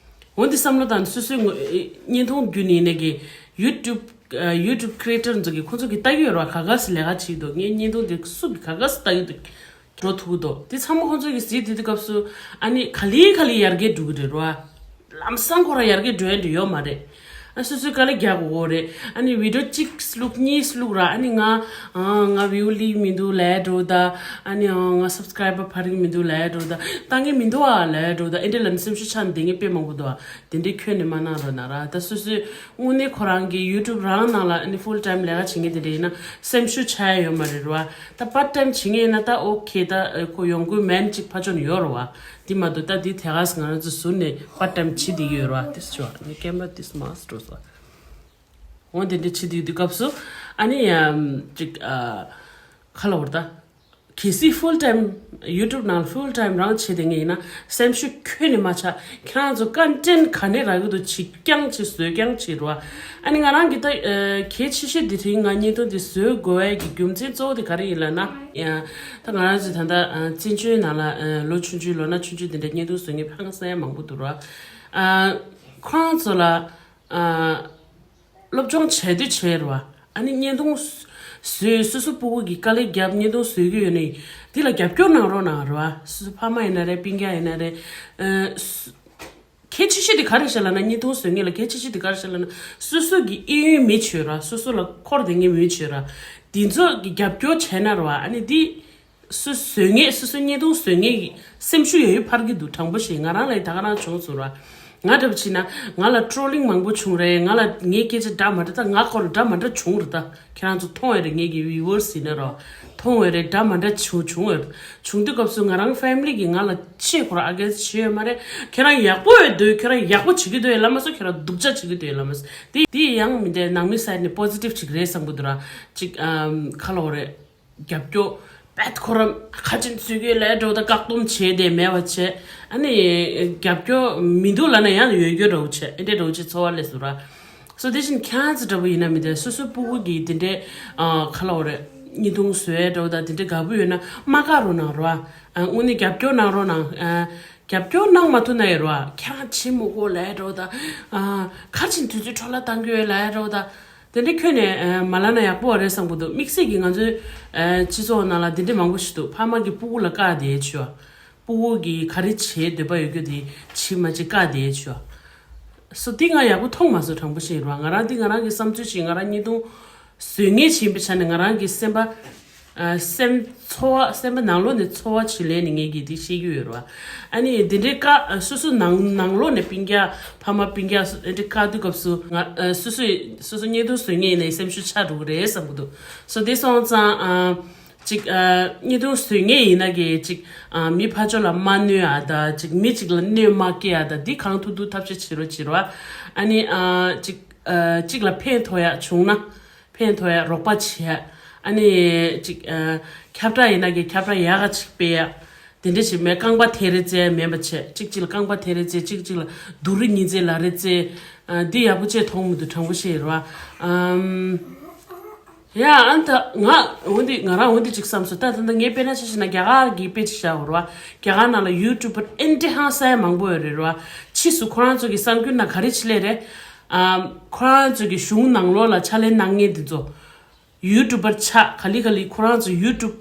འོ་འདི་བསམ་བློ་བཏང་ནས་སོ་སོའི་ངོ་། བརྙན་ཐུང་བརྒྱུད་ནས་ནས་གི་ཡུ་ཊུབ། ཡུ་ཊུབ་ཀི་རི་ཨེ་ཊར་ཚོ་གི་ཁོ་ཚོ་གི་ལྟ་གི་ཡོད་རེད་བ། ག་ག་སེ་ལས་ཀ་བྱེད་ཀྱི་འདུག་ངའི་བརྙན་ཐུང་དེ་སུ་གི་ག་ག་སེ་ལྟ་གི་འདུག་འགྲོ་ཐུབ་ཀྱི་འདུག་དེ་ཚང་མ་ཁོ་ཚོ་གི་གཟིགས་དུས་དུས་སྐབས་སུ། ཨ་ནི་ག་ལེ་ག་ལེ་ཡར་རྒྱས་འགྲོ་གི་རེད་བ། ལམ་སང་ཁོ་རང་ཡར་རྒྱས་འགྲོ་ཡ་འདྲ་ཡོད་མ་རེད། ཨ་སོ་སོའི་དཀའ་ལས་རྒྱག་དགོས་རེད། ཨ་ནི་བི་ཌི་ཡོ་གཅིག་བླུག་གཉིས་བླུག་ར། ཨ་ནི་ང་ཨ་ང་བིའུ་སླེབས་མི་འདུག་ལབ་འགྲོ་ད། ཨ་ནི་ཨ་ང་སབ་སི་ཀ་རའི་བར་འཕར་གྱི་མི་འདུག་ལབ་འགྲོ་ད། བཏང་གི་མི་འདུག་ཨ་ལབ་འགྲོ་ད། ཨེ་འདྲ་ལ་ནི་སེམས་ཤུགས་ཆག་ནས་བསྡད་མཁན་དཔེ་མང་པོ་འདུག་ཨ། དེ་འདྲའི་ཁྱོན་ནས་མ་གནང་རོགས་གནང་ར། ད་སོ་སོའི་དངོས་གནས་ཁོ་རང་གི་ཡུ་ཊུབ་རང་ནང་ལ་ཨ་ནི་ཕུལ་ཊའིམ་ལས་ཀ་བྱེད་མཁན་དེ་འདྲ་ཡིན་ན་སེམས་ཤུགས་ཆག་ཡ་ཡོད་མ་རེད་ར། ད་པར་ཊའིམ་བྱེད་མཁན་ཡིན་ན་ད་ཨོ་ཁེ། ད་ཁོ་ཡོང་སྒོའི་མན་གཅིག་ཕར་ཕྱོགས་ནས་ཡོད་ར་བ། འདི་མ་གཏོགས་ད་འདི་དེ་ག་ས་ང་རང་ཚོ་ཟུར་ནས་པར་ཊའིམ་བྱེད་བསྡད་ཀྱི་ཡོད་ར། དེ་ཚོ་ནི་ཀེམ་ར་དེ་མ་སྤྲོ་སོ། འོ་དེ་འདྲ་བྱེད་བསྡད་དུས་སྐབས་སུ་ཨ་ནི་ཡ་ཅིག་ཨ་ཁ་ལ་བར་ད་གལ་སྲིད་ཕུལ་ཊའིམ་ཡུ་ཊུབ་ནང་ཕུལ་ཊའིམ་རང་བྱེད་བསྡད་མཁན་ཡིན་ན་སེམས་ཤུགས་ཁྱོན་ནས་མ་ཆག་ཁྱེད་རང་ཚོ་ཀོན་ཊེན་ག་ནས་རག་གི་འདུག་བྱེད་རྐྱང་བྱེད་བཟོ་རྐྱང་བྱེད་རོགས། ཨ་ནི་ང་རང་གི་ད་གལ་ཆེ་ཤོས་དེ་རིང་ང་བརྙན་ཐུང་དེ་བཟོ་དགོས་པའི་གི་རྒྱུ་མཚན་གཙོ་བོ་དེ་ག་རེ་ཡིན་ལབ་ན། ཡ། ད་ང་རང་ཚོ་ད་ལྟ་ཨ་བཙན་བྱོལ་ནང་ལ་ཨ་ལོ་ཆུང་ཆུང་ལོ་ན་ཆུང་ཆུང་དེ་འདྲ་བརྙན་ཐུང་བཟོ་མཁན་ཧང་སང་མང་པོ་འདུག་ར། ཨ་ཁོ་རང་ཚོ་ལ་ཨ་སློབ་སྦྱོང་བྱས་དུས་བྱས་ར། ཨ་ནི་བརྙན་ཐུང་བཟོས། སོ་སོ་སྤུ་གུ་གི་དཀའ་ལས་བརྒྱབ་བརྙན་ཐུང་བཟོ་གི་ཡོད་ནི་འདི་ལ་རྒྱབ་སྐྱོར་གནང་རོགས་གནང་ར། སོ་སོ་ཕ་མ་ཡིན་ན་རེད། སྤུན་ཀྱག་ཡིན་ན་རེད། ཨ་སོ་གལ་ཆེ་ཤོས་དེ་ག་རེ་བཤད་ལབ་ན། བརྙན་ཐུང་བཟོ་མཁན་ལ་གལ་ཆེ་ཤོས་དེ་ག་རེ་བཤད་ལབ་ན། སོ་སོ་གི་གཡས་གཡོན་མི་བྱོས་ར། སོ་སོ་ལ་འཁོར་བསྡད་མཁན་མི་བྱོས་ར། འདི་ཚོ་གི་རྒྱབ་སྐྱོར་བྱས་ན་ར། ཨ་ནི་འདི་སོ་བཟོ་མཁན། སོ་སོ་བརྙན་ཐུང་བཟོ་མཁན་གི་སེམས་ཤུགས་ཡོད་ཡོད་འཕར་གི་འདུག་དྲང་པོ་བཤད། ང་རང་ལ་ད་ག་རང་བྱུང་སོང་ར། ང་འདྲ་པོ་བྱས་ན་ང་ལ་ཊོ་རོ་ལིང་མང་པོ་བྱུང་རེད། ང་ལ་ངའི་སྐད་ཆ་འདྲ་མ་འདྲ། ད་ང་སྐོར་འདྲ་མ་འདྲ་བྱུང་རེད་ད། ཁྱེད་རང་ཚོ་མཐོང་ཡོད་རེད། ངེད་ཀྱི་བིའུ་ཝར་སི་ཡིན་ན་རོ། མཐོང་ཡོད་རེད། འདྲ་མ་འདྲ་བྱུང་བྱུང་ཡོད། བྱུང་དུས་སྐབས་སུ་ང་རང་ཕེ་མི་ལི་གིས་ང་ལ་ཆེས་ཁོ་རང་ཨ་གེན་སི་ཊི་བྱེད་ཡོད་མ་རེད། ཁྱེད་རང་ཡག་པོ་ཡོད་འདུག་ཁྱེད་རང་ཡག་པོ་བྱེད་ཀྱི་འདུག་ལབ་མ་སོང་། ཁྱེད་རང་སྡུག་ཅག་བྱེད་ཀྱི་འདུག་ལབ་མ་སོང་། དེ་དེ་ཡང་མི་འདྲ། ནང་མི་སའིཌ་ནས་པོ་ཟི་ཊིབ་ཅིག་རེད་བསམ་གྱི་འདུག་ར། ཅིག་ཨམ་ག་ལབ་དགོས་རེད། རྒྱབ་སྐྱོར་བེད་ཁོ་རང་ཁ་ཆེམས་བཟོས་ཀྱི་ལས་འགྲོ་ད། བཀག་སྡོམ་བྱས་ཏེ་མེད་པ་བྱས། ཨ་ནི་རྒྱབ་སྐྱོར་མི་འདུག་ལབ་ན་ཡང་ཡོད་རྒྱུ་འདྲ་བོ་བྱས། ཨེ་འདྲ་འདྲ་བོ་བྱས་ཚོར་བ་སླེབས་སོང་ར། སོ་དེ་བཞིན་ཁྱེད་ཚོ་འདྲ་པོ་ཡིན་ན་མི་འདྲ། སོ་སོའི་སྤུ་གུ་གི་དེ་འདྲའི་ཨ་ག་ལབ་དགོས་རེད། བརྙན་ཐུང་བཟོས་འདྲ་བོ་ད་དེ་འདྲའི་དགའ་པོ་ཡོད་ན་མ་བཀག་རོགས་གནང་ར། ཨ་དངོས་གནས་རྒྱབ་སྐྱོར་གནང་རོགས་གནང་། ཨ་རྒྱབ་སྐྱོར་གནང་མ་ཐུབ་ན་ཡོད་ར། ཁྱེད་རང་བྱེད་མི་དགོས་ལབ་འདྲ་བོ་ད། ཨ་ཁ་ཆེམས་དུས་ཚོད་འཕྲོ་བརླག་བཏང་གི་ཡོད་ལབ་འདྲ་བོ་ད། དེ་འདྲའི་ཁྱོན་ནས་ཨ་མ་ལབ་ན་ཡག་པོ་རེད་བསམ་གྱི་འདུག་དམིགས་བསལ་གྱིས་ང་ཚོའི་ཨ་སྤྱི་ཚོགས་ནང་ལ་དེ་འདྲའི་མང་པོ་ཞིག་འདུག་ཕ་མ་གིས་སྤུ་གུ་ལ་བཀག་བསྡད་བྱས། སྤུ་གུ་གིས་ག་རེ་བྱེད་འདོད་པ་ཡོད་རྒྱུ་དེ་བྱེད་མ་བྱེད་བཀག་བསྡད་བྱས། སོ་དེ་ང་ཡག་པོ་མཐོང་མ་སོང་། དྲང་པོ་བཤད་ར། ང་རང་འདི་ང་རང་གི་བསམ་ཚུལ་ཞིག་ང་རང་བརྙན་ཐུང་བཟོ་མཁན་ཞིག་ཡིན་པའི་ཆ་ནས་ང་རང་གི་སེམས་པ། ཨ་སེམས་ཚོར་བ། སེམས་པ་ནང་ལོགས་ནས་ཚོར་བ་ཞིག་ལེན་ནས་ངས་ཀྱིས་འདི་བཤད་ཀྱི་ཡོད་ར། ཨ་ནི་འདི་འདྲའི་བཀག་སོ་སོ་ནང་ནང་ལོགས་ནས་སྤུན་ཀྱག་ཕ་མ་སྤུན་ཀྱག་སོ་འདི་འདྲའི་བཀག་དུས་སྐབས་སུ་ང་ཨ་སོ་སོས་སོ་སོ་བརྙན་ཐུང་བཟོ་མཁན་ཡིན་ནའི་སེམས་ཤུགས་ཆག་འགྲོ་གི་རེད་བསམ་གྱི་འདུག་སོ་དེ་སོང་ཙང་ཨ་ཅིག་ཨ་བརྙན་ཐུང་བཟོ་མཁན་ཡིན་ན་གི་ཅིག་ཨ་མི་ཕར་ཕྱོགས་ལ་མ་གནོད་ཨ་ད། ཅིག་མི་ཅིག་ལ་གནོད་མ་སྐྱེལ་ཨ་ད། འདི་གང་ཐུབ་ཐུབ་ཐབས་ཤེས་བྱེད་རོགས་བྱེད་རོགས། ཨ་ནི་ཨ་ཅིག་ཨ་ཅིག་ལ་ཕན་ཐོགས་ཡ་བྱུང་ན། ཕན་ཐོགས་ཡ་རོགས་པ་བྱེད་ཡ། ཨ་ནི་ཅིག་ཨ་ཁྱབ་བསྒྲགས་ཡིན་ན་གི་ཁྱབ་བསྒྲགས་ཡག་ག་ཅིག་སྤེལ་ཡ། དེ་འདྲ་ཞིག་མེད། རྐང་པ་དེ་རེ་རྩེ་མེད་པ་བྱས། གཅིག་གཅིག་ལ་རྐང་པ་དེ་རེ་རྩེ། གཅིག་གཅིག་ལ་སྡུག་རུས་གཉིས་རྩེ་ལ་རེ་རྩེ། ཨ་འདི་ཡག་པོ་བྱས་མཐོང་མི་འདུག་དྲང་པོ་བཤད་ར། ཨམ་ཡ་ཨ་ད་ང་འོ་འདི་ང་རང་འོ་འདི་ཅིག་བསམ་སོང་། ད་ད་ད་ངས་དཔེར་ན་ཆ་བཞག་ན་རྒྱ་གར་གྱི་དཔེ་ཅིག་བཞག་ར། རྒྱ་གར་ནང་ལ་ཡུ་ཊུབ་པར་ཨེ་འདྲ་ཧང་སང་མང་པོ་ཡོད་རེད་ར། ཕྱིས་སུ་ཁོ་རང་ཚོ་གི་གསར་འགྱུར་ནང་ག་རེ་བྱེད་ལེ་རེད། ཨམ་ཁོ་རང་ཚོ་གི་གཞུང་ནང་ལོགས་ལ་ཕྱག་ལས་གནང་མཁན་འདི་ཚོ། ཡུ་ཊུབ་པར་ཆགས། ག་ལེ་ག་ལེ་ཁོ་རང་ཚོ་ཡུ་ཊུབ་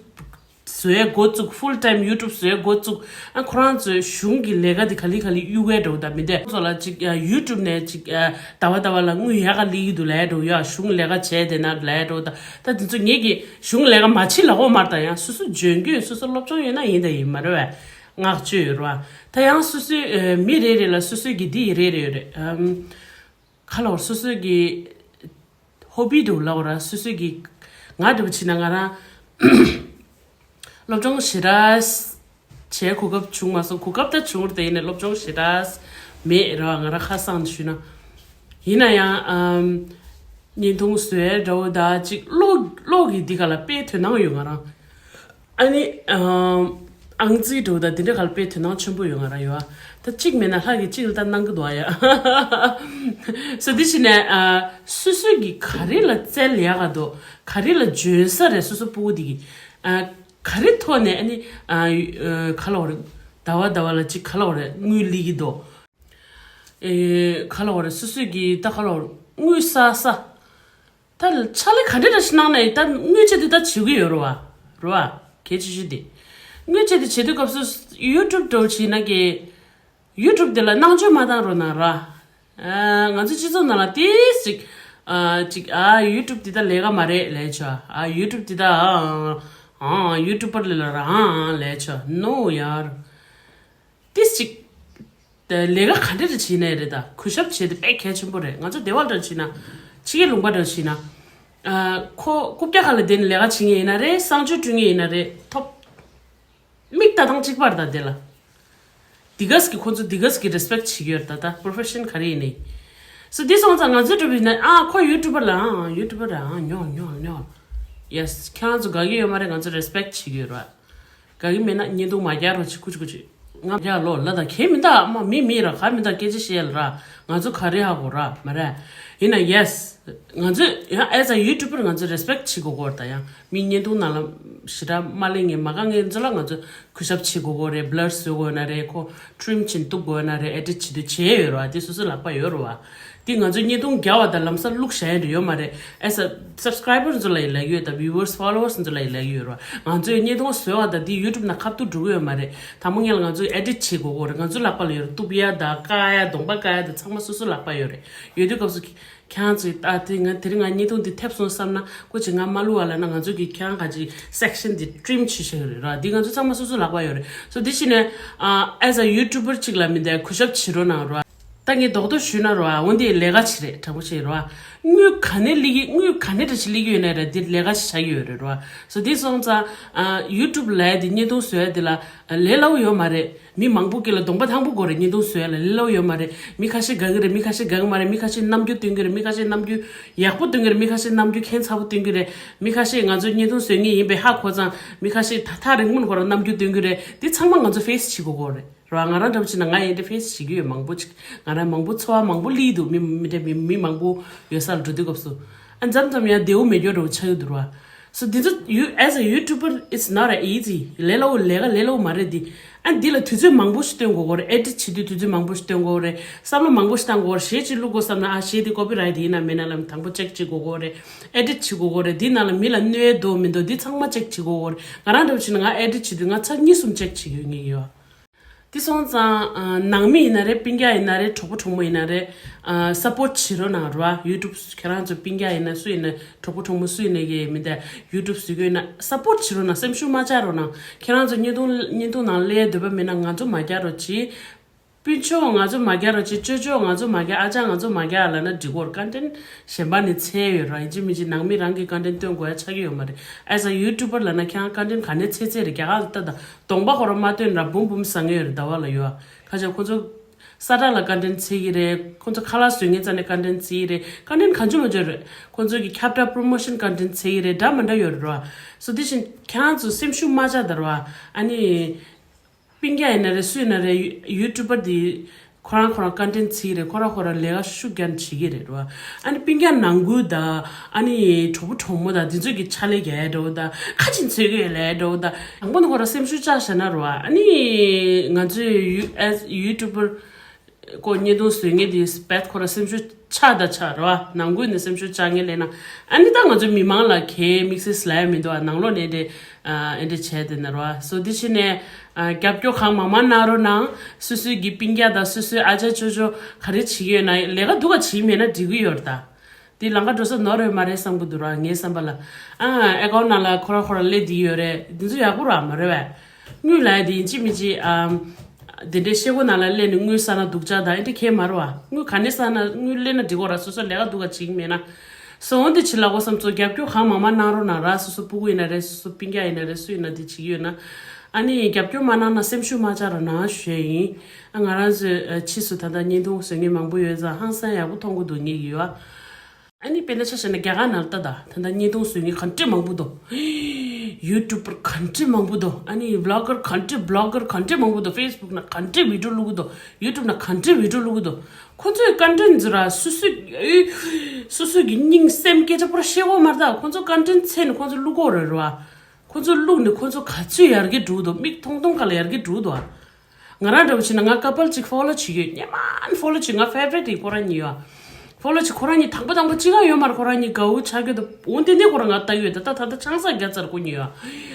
བཟོ་ཡས་འགོ་བཙུགས། ཕུལ་ཊའིམ་ཡུ་ཊུབ་བཟོ་ཡས་འགོ་བཙུགས། ཨ་ཁོ་རང་ཚོའི་གཞུང་གི་ལས་ཀ་དེ་ག་ལེ་ག་ལེ་གཡུག་གས་འགྲོ་ད། མི་འདྲ་ཚོ་ལ་ཅིག་ཡུ་ཊུབ་ནས་ཅིག་ཟླ་བ་ཟླ་བ་ལ་དངུལ་ཡག་ག་སླེབས་ཀྱི་འདུག་ལབ་འགྲོ་ཡ། གཞུང་ལས་ཀ་བྱས་བསྡད་ན་ལབ་འགྲོ་ད། ད་དེ་ཚོ་ངེད་ཀྱི་གཞུང་ལས་ཀ་མ་བྱེད་ལབ་ཀྱི་མ་རེད། ད་ཡང་སོ་སོ་འཇོན་གྱི་ཡོད། སོ་སོ་སློབ་སྦྱོང་ཡོད་ན་ཡིན་ད་ཡིན་མ་རེད་བས། བསྔགས་བརྗོད་ཡོད་རེད་བ། ད་ཡང་སོ་སོའི་མི་རེ་རེ་ལ་སོ་སོའི་གི་འདི་ཡི་རེ་རེ་ཡོད་རེད། ཨམ། ག་ལབ་དགོས་རེད། སོ་སོའི་གི་ཧོ་བི་འདྲ་བོ་ལབ་དགོས་རེད། སོ་སོའི་གི་ང་འདྲ་བོ་བྱས་ན་ང་རང་སློབ་སྦྱོང་ཞེ་དྲག་བྱེད་གོ་སྐབས་བྱུང་མ་སོང་། གོ་སྐབས་ད་བྱུང་རེད་དེ། ཡིན་ནའི་སློབ་སྦྱོང་ཞེ་དྲག་མེད་རེད་བ། ང་རང་ཁ་སང་ནས་ཞུས་ན། ཡིན་ན་ཡང་ཨམ་བརྙན་ཐུང་བཟོ་ཡས་འདྲ་བོ་ད་ཅིག་ཀློག་ཀློག་གི་འདི་ག་ལ་དཔེ་དོན་སྣང་ཡོད་ང་རང་། ཨ་ནི་ཨང་རྩིས་འགྲོ་ད་དེ་འདྲ་ག་ལ་དཔེ་དོན་སྣང་ཆེན་པོ་ཡོད་ང་རང་ཡོད་ཨ། ད་གཅིག་མེད་ན་ལྷག་གི་གཅིག་ལ་ད་གནང་གི་འདུག་ཨ་ཡ། སོ་དེ་བྱས་ནས་ཨ་སོ་སོ་གི་ག་རེ་ལ་རྩལ་ཡག་ག་འདུག་ག་རེ་ལ་འཇོན་ས་རེད། སོ་སོ་སྤུ་གུ་དེ་གི་ཨ་ག་རེ་ཐོག་ནས་ཨ་ནི་ཨ་ག་ལབ་དགོས་རེད། ཟླ་བ་ཟླ་བ་ལ་གཅིག་ག་ལབ་དགོས་རེད། དངུལ་སླེབས་ཀྱི་འདུག་ཨེ་ག་ལབ་དགོས་རེད། སོ་སོ་གི་ད་ག་ལབ་དགོས་རེད། དངུལ་བསགས་ས། ད་ཕྱག་ལས་ག་འདྲ་འདྲ་ཞིག་གནང་ནའི་ད་དངུལ་ཆེད་དུ་ད་བྱེད་ཀྱི་ཡོད་རེད་བ། རེད་བ། གལ་ཆེ་ཤོས་དེ། དངུལ་ཆེད་དུ་བྱེད་དུས་སྐབས་སུ་ཡུ་ཊུབ་འདྲ་བོ་བྱེད་ན་གི་ཡུ་ཊུབ་དེ་ལ་སྣང་ཆུང་མ་བཏང་རོགས་གནང་ར། ཨ། ང་ཚོ་སྤྱི་ཚོགས་ནང་ལ་ཏིས་ཅིག་ཨ། ཅིག་ཨ། ཡུ་ཊུབ་འདི་ད་ལས་ཀ་མ་རེད་ལས་ཆོག་ཨ། ཡུ་ཊུབ་འདི་ད་ཨ། ཨ། ཡུ་ཊུབ་པར་ལས་ལ་ར་ཨ། ཨ། ལས་ཆོག་ནོ་ཡར། ཏིས་ཅིག་ལས་ཀ་ག་འདྲ་རེ་བྱེད་ནའི་རེད། ད་གུས་ཞབས་བྱེད་དེ་དཔེ་གལ་ཆེན་པོ་རེད། ང་ཚོ་སྡེ་བ་འདྲ་བྱེད་ན། ཕྱི་རྒྱལ་ལུང་པ་འདྲ་བྱེད་ན། ཨ། ཁོ་རྐུབ་བཀྱག་ཁ་ལ་བསྡད་ནས་ལས་ཀ་བྱེད་མཁན་ཡིན་ན་རེད། གསང་སྤྱོད་སྤྲོད་མཁན་ཡིན་ན་རེད། ཐོབ། མིག་ལྟ་སྟངས་གཅིག་པ་རེད། ད་དེ་ལ། དེ་གས་ཀྱི་ཁོ་ཚོ་དེ་གས་ཀྱི་རེ་སི་པེག་བྱེད་ཀྱི་ཡོད་རེད། ད་ད་པོ་རོ་ཕེ་ཤན་ག་རེ་ཡིན་ནའི། སོ་དེ་སོང་ཙང་ང་ཚོའི་གྲུབ་པའི་ནས་ཨ། ཁོ་ཡུ་ཊུབ་པར་ལ་ཨ། ཡུ་ཊུབ་པར་ཨ། ཉོ་ཉོ་ཉོ། ཡེ་སི། ཁྱེད་རང་ཚོ་དགའ་གི་ཡོད་མ་རེད། ང་ཚོ་རེ་སི་པེག་བྱེད་ཀྱི་ཡོད་རེད། དགའ་གི་མེད་ན་བརྙན་ཐུང་མ་རྒྱག་རོགས་བྱེད། ཀུ་ཅི་ཀུ་ཅི། ང་རྒྱག་ལོ་ལ་ད་ཁྱེད་མི་འདའ་མ། མི་མི་ར་ག་མི་འདའ། སྐད་ཆ་བཤད་ལ་ར། ང་ཚོ་ག་རེ་ཧ་གོ་ར་མ་རེད། ཡིན་ན་ཡེ་སི། ང་ཚོས་ཡང་as a YouTuber ང་ཚོས་རེ་སི་པེག་བྱེད་དགོས་ཀྱི་ཡོད་རེད། ད་ཡང་མི་བརྙན་ཐུང་ནང་ལ་ཞེ་དྲག་མ་གླེང་མཁན་མ་དགའ་མཁན་ཚོ་ལ་ང་ཚོས་གུས་ཞབས་བྱེད་དགོས་ཀྱི་ཡོད་རེད། བྷི་ལར་བཟོ་དགོས་ན་རེད། ཁོ་ཊི་རིམ་བྱེད་གཏུབ་དགོས་ན་རེད། ཨེ་ཌིཊ་བྱེད་དུས་བྱེད་ཡོད་རེད་བ། དེ་སོ་སོའི་ལག་པ་ཡོད་རེད་བ། དེ་ང་ཚོས་བརྙན་ཐུང་རྒྱག་པ་དང་ལམ་སང་བླུགས་བཞག་ཡ་འདྲ་ཡོད་མ་རེད། as a subscriber ཚོ་ལ་ཡི་ལབ་ཀྱི་ཡོད། ད་viewers followers ཚོ་ལ་ཡི་ལབ་ཀྱི་ཡོད་རེད་བ། ང་ཚོས་བརྙན་ཐུང་བཟོས་པ་དང་དེ་ཡུ་ཊུབ་ནང་ཁ་ཐུག་འགྲོ་གི་ཡོད་མ་རེད། དང་པོ་ཉིད་ལ་ང་ཚོས་ཨེ་ཌིཊ་བྱེད་དགོས་ཀྱི་ཡོད་རེད། ང་ཚོའི་ལག་པ་ལ་ཡོད་རེད། གཏུབ་ཡ་དང་བཀག་ཡ། གདོང་པ་བཀག་ཡ་དང་ཚང་མ་སོ་སོའི་ལག་པ་ཡོད་རེད། ཡོད་དུས་སྐབས་སུ་ཁྱེད་རང་ཚོས་ད་དེ་ང་དེ་རིང་ང་བརྙན་ཐུང་འདི་ཐེབས་སོང་བསམ་ན་སྐུ་མཁྱེན་ང་མ་བླུག་པ་ལབ་ན། ང་ཚོ་གི་ཁྱེད་རང་ག་ཅིག་སེག་ཤན་འདི་ཊི་རིམ་བྱེད་ཤེས་ཀྱི་རེད་ར། འདི་ང་ཚོ་ཚང་མ་སོ་སོའི་ལག་པ་ཡོད་རེད། སོ་འདི་ཕྱིན་ནས་ཨ། as a YouTuber ཅིག་ལ་མི་འདའ་གུས་ཞབས་བྱེད་རོགས་གནང་ར། ད་ངས་རྡོག་རྡོག་ཞུས་ན་ར། འོ་འདི་ལས་ཀ་ཅིག་རེད། དྲང་པོ་བཤད་ར། དངུལ་ག་ནས་སླེབས་ཀྱི། དངུལ་ག་ནས་འདྲ་ཞིག་སླེབས་ཀྱི་ཡོད་ན་ར། འདི་ལས་ཀ་ཞིག་ཆགས་ཀྱི་ཡོད་རེད་ར། སོ་འདི་སོང་ཙང་ཨ། ཡུ་ཊུབ་ལབ་ཡ་འདི་བརྙན་ཐུང་བཟོ་ཡ་འདི་ལ་ལས་སླ་པོ་ཡོད་མ་རེད། མི་མང་པོ་སྐེ་ལ་གདོང་པ་ཐང་པོ་དགོས་རེད། བརྙན་ཐུང་བཟོ་ཡ་ལ་ལས་སླ་པོ་ཡོད་མ་རེད། མི་ཁ་ཤས་དགའ་གི་རེད། མི་ཁ་ཤས་དགའ་གི་མ་རེད། མི་ཁ་ཤས་རྣམ་འགྱུར་སྟོན་གི་རེད། མི་ཁ་ཤས་རྣམ་འགྱུར་ཡག་པོ་སྟོན་གི་རེད། མི་ཁ་ཤས་རྣམ་འགྱུར་ཁྱད་མཚར་པོ་སྟོན་གི་རེད། མི་ཁ་ཤས་ང་ཚོ་བརྙན་ཐུང་བཟོ་མཁན་ཡིན་པའི་ཧ་གོ་ཙང་མི་ཁ་ཤས་ད་ཐག་རིང་པོ་ནས་ཁོ་རང་རྣམ་འགྱུར་སྟོན་གི་རེད། འདི་ཚང་མ་ང་ཚོ་ཕེ་སི་བྱེད་དགོས་ཀྱི་རེད་ར། ང་རང་འདྲ་པོ་བྱས་ན་ང་ཡི་འདི་ཕེ་སི་བྱེད་ཀྱི་ཡོད། མང་པོ་ཅིག་ང་རང་མང་པོ་ཚོར་བ་མང་པོ་སླེབས་འདུག་མི་མི་འདྲ་མི་མི་མང་པོ་ཡོད་ས་ལ་འགྲོ་དུས་སྐབས་སུ། ཨ། མཚམས་མཚམས་ཡང་བདེ་པོ་མེད་རྒྱུ་འདྲ་པོ་ཆགས་ཀྱི་འདུག་ར། So འདི་ཚོ་you as a YouTuber it's not a easy. ལས་སླ་པོ། ལས་ཀ་ལས་སླ་པོ་མ་རེད་འདི། ཨ། འདི་ལ་དུས་ཚོད་མང་པོ་ཞིག་བཏོན་དགོས་ཀྱི་རེད། ཨེ་ཌིཊ་བྱེད་དུས་དུས་ཚོད་མང་པོ་ཞིག་བཏོན་དགོས་ཀྱི་རེད། བསམ་བློ་མང་པོ་ཞིག་བཏང་དགོས་རེད། གཞས་ཅིག་བླུག་དགོས་བསམ་ན་ཨ། གཞས་འདི་ཀོ་པི་རའེ་ཊི་ཡིན་ན་མིན་ན་ལབ་དང་པོ་ཅེག་བྱེད་དགོས་ཀྱི་རེད། ཨེ་ཌིཊ་བྱེད་དགོས་ཀྱི་རེད། འདི་ནང་ལ་མི་ལ་གནོད་འདུག་མི་འདུག་འདི་ཚང་མ་ཅེག་བྱེད་དགོས་ཀྱི་རེད། ང་རང་འདྲ་པོ་བྱས་ན་ང་ཨེ་ཌིཊ་བྱེད་དུས་ང་ཚར་གཉིས་གསུམ་ཅེག་བྱེད་ཀྱི་ཡོད་ངེས་ཡོད། དེ་སོང་ཙང་ཨ། ནང་མི་ཡིན་ན་རེད། སྤུན་ཀྱག་ཡིན་ན་རེད། གྲོགས་པོ་གྲོགས་མོ་ཡིན་ན་རེད། ཨ། སབ་པོརཊ་བྱེད་རོགས་གནང་ར། ཡུ་ཊུབ་ཁྱེད་རང་ཚོ་སྤུན་ཀྱག་ཡིན་ན་སུ་ཡིན་ན་གྲོགས་པོ་གྲོགས་མོ་སུ་ཡིན་ན་གི་མི་འདའ་ཡུ་ཊུབ་བཟོ་གི་ཡོད་ན་སབ་པོརཊ་བྱེད་རོགས་གནང་། སེམས་ཤུགས་མ་ཆག་རོགས་གནང་། ཁྱེད་རང་ཚོ་བརྙན་ཐུང་བརྙན་ཐུང་ནང་སླེབས་འདོད་པ་མེད་ན་ང་ཚོ་མ་རྒྱག་རོགས་གྱིས། སྤུན་ཆུང་ང་ཚོ་མ་རྒྱག་རོགས་གྱིས། ཅོ་ཅོ་ང་ཚོ་མ་རྒྱག་ཨ་ཅག་ང་ཚོ་མ་རྒྱག་ལབ་ན་འགྲིག་གོ། ཀོན་ཊེན་ཊི་གཞན་པ་ནས་འཚོལ་ཡོད་ར། ཡིན་གཅིག་མིན་གཅིག་ནང་མི་རང་གི་ཀོན་ཊེན་ཊི་སྟོན་དགོས་ཡ་ཆགས་ཀྱི་ཡོད་མ་རེད། as a YouTuber ལབ་ན་ཁྱེད་རང་ཀོན་ཊེན་ཊི་ག་ནས་འཚོལ་འཚོལ་རེད། རྒྱ་གར་ལ་ལྟ་དང་། གདོང་པ་ཁོ་རང་མ་སྟོན་ར་འབུམ་འབུམ་ཟ་མཁན་ཡོད་རེད། ཟླ་བ་ལ་ཡོད་ཨ། ཁ་ཅིག་ཁོ་ཚོ་ས་ཁྲ་ལ་ཀོན་ཊེན་ཊི་འཚོལ་གྱི་རེད། ཁོ་ཚོ་ཁ་ལག་བཟོ་མཁན་རྩ་ནས་ཀོན་ཊེན་ཊི་འཚོལ་གྱི་རེད། ཀོན་ཊེན་ཊི་གང་བྱུང་མང་བྱུང་རེད། ཁོ་ཚོ་གི་ཁྱབ་བསྒྲགས་པོ་རོ་མོ་ཤན་ཀོན་ཊེན་ཊི་འཚོལ་གྱི་རེད། འདྲ་མི་འདྲ་ཡོད་རེད་ར། སོ་དེ་བཞིན་ཁྱེད་རང་ཚོ་སེམས་ཤུགས་མ་ཆག་ད་ར། ཨ་ནི། སྤུན་ཀྱག་ཡིན་ན་རེད། སུ་ཡིན་ན་རེད། ཡུ་ཊུབ་པར་དེ་ཁོ་རང་ཁོ་རང་ཀོན་ཊེན་ཊི་འཚོལ་གྱི་རེད། ཁོ་རང་ཁོ་རང་ལས་ཀ་ཤུགས་རྒྱག་བྱེད་ཀྱི་རེད་ར། ཨ་ནི་སྤུན་ཀྱག་ནང་ཁུལ་དང་། ཨ་ནི་གྲོགས་པོ་གྲོགས་མོ་དང་དེ་ཚོས་ཀྱི་ཕྱག་ལས་རྒྱག་ཡ་འདྲ་པོ་དང་། ཁ་ཆེ་འཚོལ་གྱི་ཡོད་ལབ་ཡ་འདྲ་པོ་དང་། དང་པོ་ནས་ཁོ་རང་སེམས་ཤུགས་བཅག་བཞག་ན་ར། ཨ་ནི་ང་ཚོས་ཡུ་ཨེ་སི་ཡུ་ཊུབ་པར་ཁོ་བརྙན་ཐུང་བཟོ་མཁན་དེ་བེད་ཁོ་རང་སེམས་ཤུགས་ཆག་ད་ཆག་ར། ནང་ཁུལ་ནས་སེམས་ཤུགས་བཅག་མཁན་ལབ་ན། ཨ་ནི་ད་ང་ཚོ་མི་མང་ལ་གའི་དམིགས་བསལ་ལབ་ཡ་མི་འདུག་ཨ། ནང་ལོགས་ནས་དེ་ཨ་འདྲ་བྱས་དེ་ན་ར། སོ་དེ་བྱས་ནས་ཨ་རྒྱབ་སྐྱོར་གང་མང་མང་གནང་རོགས་གནང་། སོ་སོའི་གི་སྤུན་ཀྱག་དང་སོ་སོའི་ཨ་ཅག་ཅོ་ཅོ་ག་རེ་བྱེད་ཀྱི་ཡོད་ན་ལས་ཀ་སྡུག་ག་བྱེད་མེད་ན་འགྲིག་གི་ཡོད་རེད་ད། དེ་ལམ་ཁ་འགྲོ་ས་ནོར་ཡོད་མ་རེད་བསམ་གི་འདུག་ར། ངའི་བསམ་པ་ལ། ཨ་ཨེ་ཀའུན་ཊི་ནང་ལ་ཁོ་རང་ཁོ་རང་སླེབས་བསྡད་ཡོད་རེད། འདི་ཚོ་ཡག་པོ་ར་མ་རེད་པས། དངུལ་ལབ་ཡ་དེ་ཡིན་གཅིག་མིན་གཅིག་ཨམ། དེ་འདྲའི་ཤེལ་སྒོ་ནང་ལ་སླེབས་ནས་དངུལ་བསགས་ན་སྡུག་ཅག་དང་ཨེ་འདྲ་གང་ཡང་མ་རེད་པ། དངུལ་ག་ནས་བསགས་ན་དངུལ་སླེབས་ན་འགྲིག་གོ་ར། སོ་སོ་ལས་ཀ་སྡུག་ག་བྱེད་ཀྱི་མེད་ན། སོང་དེ་ཕྱི་ལ་གོ་བསམ་ཚོ་རྒྱབ་སྐྱོར་གང་མང་མང་གནང་རོགས་གནང་ར། སོ་སོ་སྤུ་གུ་ཡིན་ན་རེད། སོ་སོ་སྤུན་ཀྱག་ཡིན་ན་རེད། སུ་ཡིན་ན་དེ་བྱེད་ཀྱི་ཡོད་ན། ཨ་ནི་རྒྱབ་སྐྱོར་མ་གནང་ན་སེམས་ཤུགས་མ་ཆག་རོགས་གནང་ཞུ་ཡ་ཡིན། ཨ་ང་རང་ཚོའི་ཕྱིས་སུ་ད་ལྟ་བརྙན་ཐུང་བཟོ་མཁན་མང་པོ་ཡོད་ཙང་ཧང་སང་ཡག་པོ་མཐོང་གི་འདུག་ངེས་ཀྱི་ཡོད་ཨ། ཨ་ནི་དཔེར་ན་ཆ་བཞག་ན་རྒྱ་གར་ནང་ལ་ལྟ་ད། ད་ལྟ་བརྙན་ཐུང་བཟོ་མཁན་ག་འདྲ་མང་པོ་འདུག་ཡུ་ཊུབ་པར་ག་འདྲ་མང་པོ་འདུག་ཨ་ནི་བི་ལོག་གར་ག་འདྲ། བི་ལོག་གར་ག་འདྲ་མང་པོ་འདུག་ཕེ་སི་བུག་ནང་ག་འདྲ་བི་ཌི་ཡོ་བླུག་གི་འདུག་ཡུ་ཊུབ་ནང་ག་འདྲ་བི་ཌི་ཡོ་བླུག་གི་འདུག་ཁོ་ཚོའི་ཀོན་ཊེན་ཊི་ཟེར་ར་སོ་སོའི་སོ་སོའི་གི་སྙིང་སེམས་སྐད་ཆ་པོ་ར་བཤད་གོ་མ་རེད་ད། ཁོ་ཚོ་ཀོན་ཊེན་ཊི་འཚོལ་ནས་ཁོ་ཚོ་བླུག་གོ་རེད་ར། ཁོ་ཚོ་བླུག་ནས་ཁོ་ཚོ་ག་ཚོད་ཡར་རྒྱས་འགྲོ་གི་འདུག་མིག་མཐོང་མཐོང་ཁ་ལ་ཡར་རྒྱས་འགྲོ་གི་འདུག་ང་རང་འདྲ་པོ་བྱས་ན་ང་ཀ་པལ་གཅིག་ཕོ་ལོ་བྱེད་ཀྱི་ཡོད། སྔན་མ་ནས་ཕོ་ལོ་བྱེད། ང་ཕེ་ཝ་རི་ཊི་དེ་ཁོ་རང་ཉིད་ཡོད། ཕོ་ལོ་ཆེ་ཁོ་རང་གཉིས་དང་པོ་དང་པོ་གཅིག་ཀ་ཡོད་མ་རེད། ཁོ་རང་གཉིས་དགའ་བོ་ཆགས་ཀྱི་འདུག་འོན་ཏེ་ནས་ཁོ་རང་ང་ལྟ་གི་ཡོད། ད་ད་ད་ད་ཆང་ས་བརྒྱབ་ཚར། ཁོ་གཉིས་ཡོད།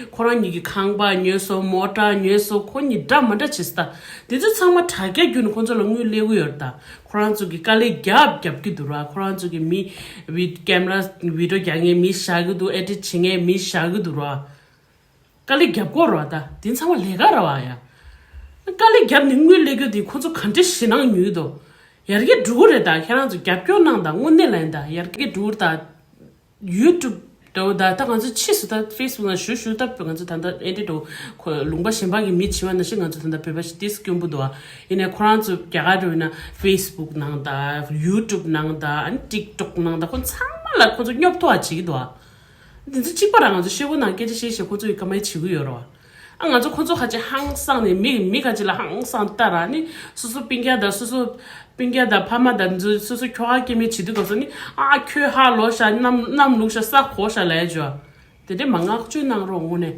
ཁོ་རང་གཉིས་ཀྱི་ཁང་པ་ཉོས་སོང་། མོ་ཊ་ཉོས་སོང་། ཁོ་གཉིས་འདྲ་མ་འདྲ་བྱེད་ས། ད་དེ་ཚོ་ཚང་མ་དྲ་རྒྱ་བརྒྱུད་ནས་ཁོ་ཚོ་ལ་དངུལ་སླེབས་ཀྱི་ཡོད་རེད། ད་ཁོ་རང་ཚོ་གི་དཀའ་ལས་རྒྱབ་རྒྱབ་ཀྱི་འདུག་ར། ཁོ་རང་ཚོ་གི་མི་བི་ཀེམ་ར་བི་ཌི་ཡོ་རྒྱག་མཁན་མི་བཞག་གི་འདུག་ཨེ་ཌིཊ་བྱེད་མཁན་མི་བཞག་གི་འདུག་ར། དཀའ་ལས་རྒྱབ་དགོས་རེད་བ། ད་དེ་ཚང་མ་ལས་ཀ་རེད་བ་ཡ། དཀའ་ལས་རྒྱབ་ནས་དངུལ་ལས་རྒྱུ་དེ་ཁོ་ཚོ་ག་འདྲ་ཞེད་སྣང་ཉུལ་དོ། ཡར་རྒྱས་འགྲོ་གི་རེད། ད་ཁྱེད་རང་ཚོ་རྒྱབ་སྐྱོར་གནང་དང་། དངོས་གནས་ལ་ཡིན། ད་ཡར་རྒྱས་འགྲོ་གི་རེད། ད་ཡུ་ཊུབ་འདྲ་བོ་ད་ད་ང་ཚོ་ཕྱིས་སུ་ད་ཕེ་སི་བུག་ནང་ཞུ་ཞུ། ད་ང་ཚོ་ད་ལྟ་ཨེ་འདྲ་འགྲོ་ཁོ་ལུང་པ་གཞན་པ་གི་མི་བྱེད་པ་ནང་བཞིན་ང་ཚོ་ད་ལྟ་བོད་པ་ཞིག་ཏིས་སྐྱོན་པོ་འདུག་ཨ། ཡིན་ནའི་ཁོ་རང་ཚོ་རྒྱ་གར་འགྲོ་ཡིན་ན་ཕེ་སི་བུག་ནང་ད་ཡུ་ཊུབ་ནང་ད་ཨ་ནི་ཊིག་ཊོག་ནང་ད་ཁོ་ཚང་མ་ལ་ཁོ་ཚོ་སྙོབ་ཐོ་བ་བྱེད་ཀྱི་འདུག་ཨ། འདི་ཚོ་གཅིག་པ་རང་ང་ཚོ་ཤེལ་སྒོ་ནང་སྐད་ཆ་བཤད་བཤད་ཁོ་ཚོ་ཡི་ཀ་མེད་བྱེད་ཀྱི་ཡོད་རེད་བ། ཨ་ང་ཚོ་ཁོ་ཚོ་ཁ་ཅིག་ཧང་སངས་ནས་མི་མི་ཁ་ཅིག་ལ་ཧང་སངས་ལྟ་ར་ནི་སོ་སོ་སྤུན་ཀྱག་དང་སོ་སོ་སྤུན་ཀྱག་དང་ཕ་མ་དང་ཚོ་སོ་སོ་ཁྱོ་ག་སྐྱེ་དམན་བྱེད་དུས་སྐབས་སུ་ནི་ཨ་ཁྱོད་ཧ་ལོ་ཤ་གནམ་གནམ་ལུག་ཤ་ས་གོ་ཤ་ལས་ཅོ། དེ་འདྲས་མ་བསྔགས་བརྗོད་གནང་རོགས་དངོས་གནས།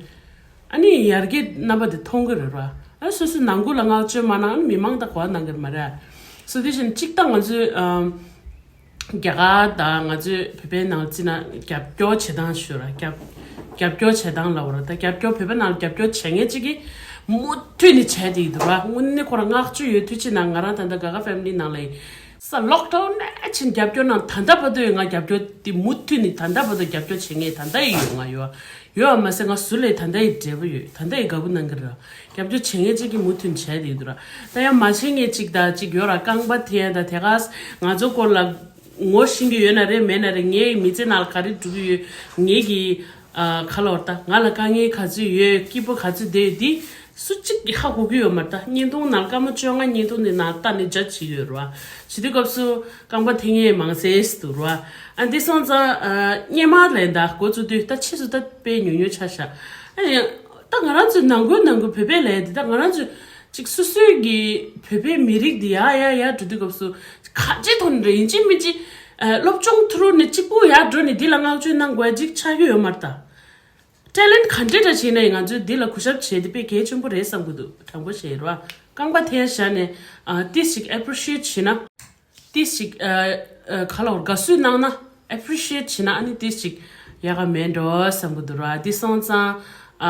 ཨ་ནི་ཡར་རྒྱས་རྣམ་པ་དེ་མཐོང་གི་རེད་ར། ཨ་སོ་སོའི་ནང་ཁུལ་ལ་བསྔགས་བརྗོད་མ་གནང་ཨ་ནི་མི་མང་དང་གོ་བ་གནང་གི་རེད་མ་རེད། སོ་དེ་བཞིན་གཅིག་ད་ང་ཚོའི་ཨམ། རྒྱ་གར་དང་ང་ཚོའི་བོད་པའི་ནང་ལ་བརྩིས་ན་རྒྱབ་སྐྱོར་བྱེད་སྟངས་ཤོད་ར། རྒྱབ་རྒྱབ་སྐྱོར་བྱེད་སྟངས་ལབ་ར། ད་རྒྱབ་སྐྱོར་བོད་པའི་ནང་ལ་རྒྱབ་སྐྱོར་བྱེད་མཁན་གཅིག་གིས་མུ་མཐུད་ནས་བྱས་བསྡད་ཀྱི་འདུག་ར། དངོས་གནས་ཁོ་རང་བསྔགས་བརྗོད་ཡོད། དུས་ཕྱིས་ནང་ང་རང་ད་ལྟ་ག་ག་ཕེ་མི་ལི་ནང་ལ་ཡིན་ས་ལོག་ཌའུན་ནས་ཕྱིན་རྒྱབ་སྐྱོར་གནང་། ད་ལྟ་བར་དུ་ཡང་ང་རྒྱབ་སྐྱོར་དེ་མུ་མཐུད་ནས་ད་ལྟ་བར་དུ་རྒྱབ་སྐྱོར་བྱེད་མཁན་ད་ལྟ་ཡི་ཡོད། ང་ཡོད་ཡོད་མ་ཟད་ང་ཟུར་ལ་ད་ལྟ་ཡི་འབྲེལ་བ་ཡོད། ད་ལྟ་ཡི་དགའ་པོ་གནང་གི་རེད། རྒྱབ་སྐྱོར་བྱེད་མཁན་གཅིག་གིས་མུ་མཐུད་བྱས་བསྡད་ཀྱི་འདུག་ར། ད་ཡང་མ་བྱེད་མཁན་གཅིག་ད་གཅིག་ཡོད་ར། རྐང་པ་འཐེན་ཡ་ད་དེ་ག་ང་ཚོ་སྐོར་ལ་ངོ་ཤེས་ཀྱི་ཡོད་ན་རེད། མེད་ན་རེད། ངའི་མི་ཚེ་ནང་ལ་ག་རེ་འགྲོ་གི་ཡོད། ངའི་གི་ཨ་ཁ་ལོར་ད་ང་ལ་དཀའ་ངལ་ག་ཚོད་ཡོད། སྐྱིད་པོ་ག་ཚོད་བསྡད་ཡོད། འདི་སུ་གཅིག་གིས་ཧ་གོ་གི་ཡོད་མ་རེད། ད་བརྙན་ཐུང་ནང་སྐར་མ་བཅོ་ལྔ་བརྙན་ཐུང་འདི་ནང་ལྟ་ནས་ཇ་བྱེད་ཀྱི་ཡོད་ར། བྱེད་དུས་སྐབས་སུ་རྐང་པ་འཐེན་མཁན་མང་སེ་འདུག་ར། ཨ་འདི་སོང་ཙང་ཨ་སྔོན་མ་ལས་ད་འགོ་བཙུགས་དུས་ད་ཕྱིས་སུ་ད་དཔེ་ཉུང་ཉུང་ཆགས་ཤག་ཨ་ཡང་ད་ང་རང་ཚོའི་ནང་ཁུལ་ནང་ཁུལ་བོད་པའི་ལས་འདི་ད་ང་རང་ཚོའི་ཅིག་སོ་སོའི་གི་བོད་པའི་མི་རིགས་འདི་ཡར་ཡར་ཡར་འགྲོ་དུས་སྐབས་སུ་ག་ཅི་ཐོག་ནས་རེད་ཡིན་གཅིག་མིན་གཅིག་ཨ་སློབ་སྦྱོང་ཐུ་རུ་ནས་གཅིག་པུ་ཡར་འགྲོ་ནས་འདི་ལ་བསྔགས་བརྗོད་གནང་དགོས་ཅིག་ཆགས་ཀྱི་ཡོད་མ་རེད་ད། ཊེ་ལེན་ཊི་ག་འདྲ་འདྲ་བྱས་ན་ཡང་ང་ཚོས་འདི་ལ་གུས་ཞབས་བྱས་ཏེ་དཔེ་གལ་ཆེན་པོ་རེད་བསམ་གྱི་འདུག་དྲང་པོ་བཤད་ར། རྐང་པ་འཐེན་བཞག་ནས་ཨ་ཏིས་ཅིག་ཨེ་པི་རི་ཤི་ཨེཊ་བྱས་ན། ཏིས་ཅིག་ཨ་ཨ་ག་ལ་བར་དགའ་བསུ་གནང་ན། ཨེ་པི་རི་ཤི་ཨེཊ་བྱས་ན་ཨ་ནི་ཏིས་ཅིག་ཡག་ག་མེད་འགྲོ་བསམ་གྱི་འདུག་ར། འདི་སོང་ཙང་ཨ་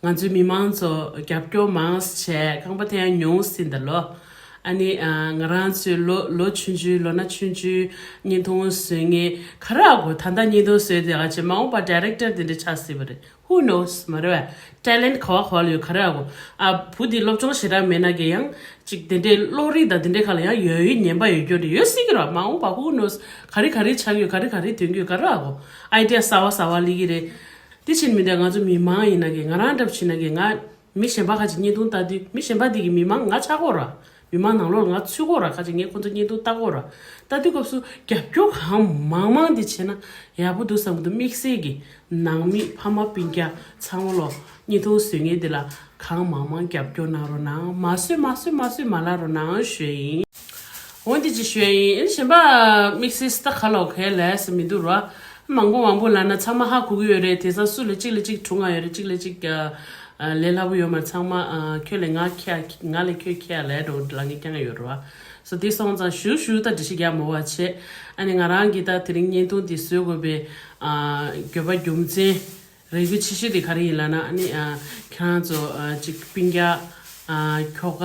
ང་ཚོའི་མི་མང་ཚོ་རྒྱབ་སྐྱོར་མང་ཙམ་བྱས། རྐང་པ་འཐེན་ཡ་ཉུང་ཟིན་ད་ལོ། ཨ་ནི་ཨ་ང་རང་ཚོའི་ལོ་ལོ་ཆུང་ཆུང་ལོ་ན་ཆུང་ཆུང་བརྙན་ཐུང་བཟོ་མཁན་ག་རེ་ཨ་གོ། ད་ལྟ་བརྙན་ཐུང་བཟོས་དེ་ག་ཅིག་མ་འོངས་པ་ཌའི་རེག་ཊར་དེ་འདྲ་ཆགས་སྲིད་པ་རེད། Who knows? མ་རེད་བས། ཊེ་ལེན་ཊི་ག་བ་ག་བ་ལ་ཡོད་ག་རེ་ཨ་གོ། ཨ་བུ་དེ་སློབ་སྦྱོང་ཞེ་དྲག་མེད་ན་གི་ཡང་ཅིག་དེ་འདྲའི་བློ་རིག་དང་དེ་འདྲའི་ཁ་ལ་ཡང་ཡོད་ཡོད་ཉན་པ་ཡོད་རྒྱུ་རེད། ཡོད་སྲིད་ཀྱི་རེད། མ་འོངས་པ་Who knows? ག་རེ་ག་རེ་ཆགས་ཡོད། ག་རེ་ག་རེ་ཐོན་གྱི་ཡོད། ག་རེ་ཨ་གོ། ཨའི་ཌི་ཡ་གསར་བ་གསར་བ་སླེབས་ཀྱི་རེད། དེ་བཞིན་མི་འདྲ་ང་ཚོ་མི་མང་ཡིན་ན་གི་ང་རང་འདྲ་པོ་བྱས་ན་གི་ང་མི་གཞན་པ་ཁ་ཅིག་བརྙན་ཐུང་ལྟ་དུས་མི་གཞན་པ་དེ་གི་མི་མང་ང་ཆགས་ཀྱི་ཡོད་ར། མི་མང་ནང་ལོགས་ལ་ང་ཚུད་ཀྱི་ཡོད་ར། ཁ་ཅིག་ངས་ཁོ་ཚོ་བརྙན་ཐུང་ལྟ་གི་ཡོད་ར། ལྟ་དུས་སྐབས་སུ་རྒྱབ་སྐྱོར་གང་མང་མང་དེ་བྱས་ན་ཡག་པོ་འདུག་བསམ་གྱི་འདུག་དམིགས་བསལ་གྱི་ནང་མི་ཕ་མ་སྤུན་ཀྱག་ཚང་མ་ལོ་བརྙན་ཐུང་བཟོ་མཁན་དེ་ལ་གང་མང་མང་རྒྱབ་སྐྱོར་གནང་རོགས་གནང་། མ་བཟོས་མ་བཟོས་མ་བཟོས་མ་ལབ་རོགས་གནང་ཞུ་ཡ་ཡིན། འོ་འདི་ཅིག་ཞུ་ཡ་ཡིན། གཞན་པ་དམིགས་བསལ་ད་ག་ལོག་གས་ལས་སུ་མི་འདུག་ར། མང་པོ་མང་པོ་ལབ་ན་ཚང་མ་ཧ་གོ་གི་ཡོད་རེད། དེང་སང་སུ་ལ་གཅིག་ལ་གཅིག་དྲུང་ང་ཡོད་རེད། གཅིག་ལ་གཅིག་ཨ་ཨ་ལས་སླ་པོ་ཡོད་མ་རེད། ཚང་མ་ཨ་ཁྱོད་ལས་ང་མཁས་ང་ལས་ཁྱོད་མཁས་ལབ་འགྲོ་ལབ་མཁན་རྐྱང་ཡོད་རེད་བ། སོ་དེ་སོང་ཙང་ཞུ་ཞུ་ད་འགྲེལ་བཤད་རྒྱག་མ་བ་བྱེད། ཨ་ནི་ང་རང་གིས་ད་དེ་རིང་བརྙན་ཐུང་འདི་བཟོ་དགོས་པའི་ཨ་དགོས་པ་རྒྱུ་མཚན། རེ་སྐུལ་ཆེ་ཤོས་དེ་ག་རེ་ཡིན་ལབ་ན། ཨ་ནི་ཨ་ཁྱེད་རང་ཚོ་ཨ་ཅིག་སྤུན་ཀྱག་ཨ་ཁྱོ་ག་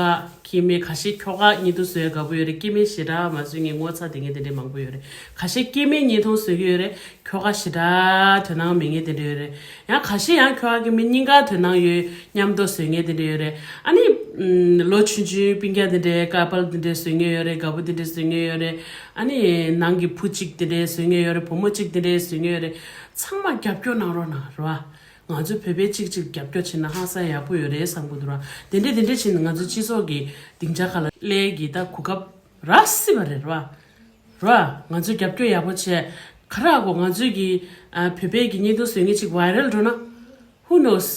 སྐྱེ་དམན་ཁ་ཤས་ཁྱོ་ག་བརྙན་ཐུང་བཟོ་ཡ་དགའ་པོ་ཡོད་རེད། སྐྱེ་དམན་ཞེ་དྲག་མ་བཟོས་མཁན་ངོ་ཚ་བསྡད་མཁན་དེ་འདྲས་མང་པོ་ཡོད་རེད། ཁ་ཤས་སྐྱེ་དམན་བརྙན་ཐུང་བཟོ་གི་ཡོད་རེད། ཁྱོ་ག་ཞེ་དྲག་དོ་སྣང་མེད་མཁན་དེ་འདྲས་ཡོད་རེད། ཡང་ཁ་ཤས་ཡང་ཁྱོ་ག་སྐྱེ་དམན་གཉིས་ཀ་དོ་སྣང་ཡོད། མཉམ་དུ་བཟོ་མཁན་དེ་འདྲས་ཡོད་རེད། ཨ་ནི་ཨམ་ལོ་ཆུང་ཆུང་སྤུན་ཀྱག་དེ་འདྲས་ཀ་པལ་དེ་འདྲས་བཟོ་མཁན་ཡོད་རེད། དགའ་པོ་དེ་འདྲས་བཟོ་མཁན་ཡོད་རེད། ཨ་ནི་ནང་གི་བུ་གཅིག་དེ་འདྲས་བཟོ་མཁན་ཡོད་རེད། བུ་མོ་གཅིག་དེ་འདྲས་བཟོ་མཁན་ཡོད་རེད། ཚང་མ་རྒྱབ་སྐྱོར་གནང་རོགས་གནང་རོགས། ང་ཚོ་བོད་པའི་གཅིག་གཅིག་རྒྱབ་སྐྱོར་བྱས་ན་ཧང་སང་ཡག་པོ་ཡོད་རེད་བསམ་གྱི་འདུག་ར། དེ་འདྲས་དེ་འདྲས་བྱས་ན་ང་ཚོ་སྤྱི་ཚོགས་ཀྱི་སྡིངས་ཆ་ཁ་ལ་སླེབས་ཀྱི་ད་གོ་སྐབས་རག་སྲིད་པ་རེད་ར། ར། ང་ཚོས་རྒྱབ་སྐྱོར་ཡག་པོ་བྱས། ག་རེ་ཨ་གོ། ང་ཚོའི་གི་ཨ་བོད་པའི་གི་བརྙན་ཐུང་བཟོ་མཁན་ཅིག་ཝའི་རལ་འགྲོ་ན། Who knows?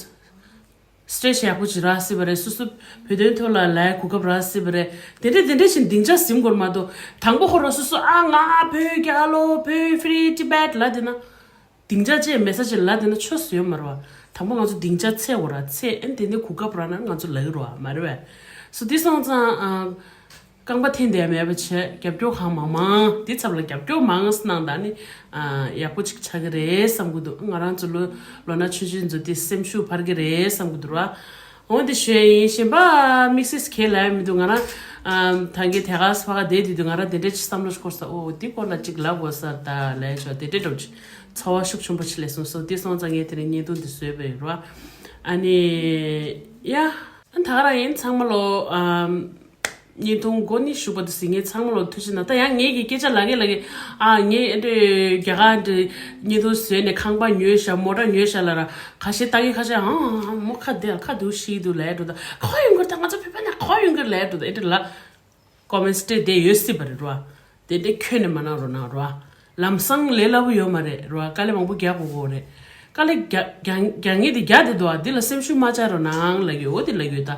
སི་ཊེ་ཇི་ཡག་པོ་ཅིག་རག་སྲིད་པ་རེད། སོ་སོ་བོད་དོན་ཐོག་ལ་ལས་གོ་སྐབས་རག་སྲིད་པ་རེད། དེ་འདྲས་དེ་འདྲས་བྱས་ན་སྡིངས་ཆ་ཟིན་དགོས་མ་གཏོགས། དང་པོ་ཁོ་རང་སོ་སོ་ཨ་ང་བོད་རྒྱལ་ལོ། བོད་ཧྥི་རི་ཊི་བེཊ་ལབ་བསྡད་ན། སྡིངས་ཆ་བཅས་མེད་ས་ཅིག་ལབ་བསྡད་ན་ཆོས་སུ་ཡོད་མ་རེད་བ། དང་པོ་ང་ཚོ་སྡིངས་ཆ་འཚོལ་དགོས་ར། འཚོལ་ཨ་ནི་དེ་ནས་གོ་སྐབས་རག་ན་ང་ཚོ་ལབ་ཀྱི་རེད་བ། མ་རེད་བས། སོ་དེ་སོང་ཙང་ཨ། རྐང་པ་འཐེན་བསྡད་མེད་པ་བྱས། རྒྱབ་སྐྱོར་གང་མང་མང་། འདི་ཚབ་ལ་རྒྱབ་སྐྱོར་མང་ཙམ་གནང་དང་ནི། ཨ། ཡག་པོ་ཅིག་ཆགས་ཀྱི་རེད་བསམ་གྱི་འདུག་ང་རང་ཚོ་ལོ་ལོ་ན་ཆུང་ཆུང་ཚོ་དེ་སེམས་ཤུགས་འཕར་གྱི་རེད་བསམ་གྱི་འདུག་ར། འོ་འདི་ཞུ་ཡ་ཡིན། གཞན་པ་དམིགས་བསལ་གང་ལབ་ཡ་མི་འདུག་ང་རང་ཨ་ད་གིན་དེ་ག་ཕ་ག་བསྡད་དུས་དུས་ང་རང་དེ་འདྲས་ཅིག་བསམ་བློ་ཞིག་འཁོར་ས། ཨོ་འདི་སྐོར་ལ་ཅིག་ལབ་དགོས་ས་ད་ལབ་ཡ་ཆོག་དེ་འདྲས་འདྲ་བོ་ཅིག་ཚོར་བ་ཤུགས་ཆེན་པོ་ཅིག་སླེབས་སོང་། སོ་འདི་སོང་ཙང་ངས་དེ་རིང་བརྙན་ཐུང་འདི་བཟོས་པ་ཡིན་ར། ཨ་ནི་ཡ། ཨ་ད་ག་རང་ཡིན། ཚང་མ་ལོ་ཨམ། བརྙན་ཐུང་མགོ་ནས་གཞུག་བར་དུ་གཟིགས་མཁན་ཚང་མ་ལོ་ཐུགས་རྗེ་གནང་། ད་ཡང་ངེད་ཀྱི་སྐད་ཆ་ལབ་གིན་ལབ་གིན། ཨ་ངས་ཨེ་འདྲས་རྒྱ་གར་འདྲ་བརྙན་ཐུང་བཟོས་ནས་ཁང་པ་ཉོས་ཤག་མོ་ཊ་ཉོས་ཤག་ལབ་ར། ཁ་ཤས་ལྟ་གིན་ཁ་ཤས་ཨང་ཨང་མོ་ཁ་བདེ་ཁ་འདུག་ཤི་འདུག་ལབ་འགྲོ། ད་ག་པར་ཡོང་གི་རེད། ད་ང་ཚོ་བོད་པ་ནས་ག་པར་ཡོང་གི་རེད་ལབ་འགྲོ། ད་ཨེ་འདྲས་ལབ། ཀོ་མེན་སྤྲད་བསྡད་ཡོད་སྲིད་པ་རེད་ར། དེ་འདྲས་ཁྱོན་ནས་མ་གནང་རོགས་གནང་ར། ལམ་སང་ལས་སླ་པོ་ཡོད་མ་རེད་ར། དཀའ་ལས་མང་པོ་རྒྱག་དགོས་ཀྱི་རེད། དཀའ་ལས་རྒྱག་རྒྱག་རྒྱག་མཁན་དེ་རྒྱག་བསྡད་འདུག་ཨ། འདི་ལ་སེམས་ཤུགས་མ་ཆག་རོགས་གནང་ལབ་ཡོད། འོ་དེ་ལབ་ཡོད་ད།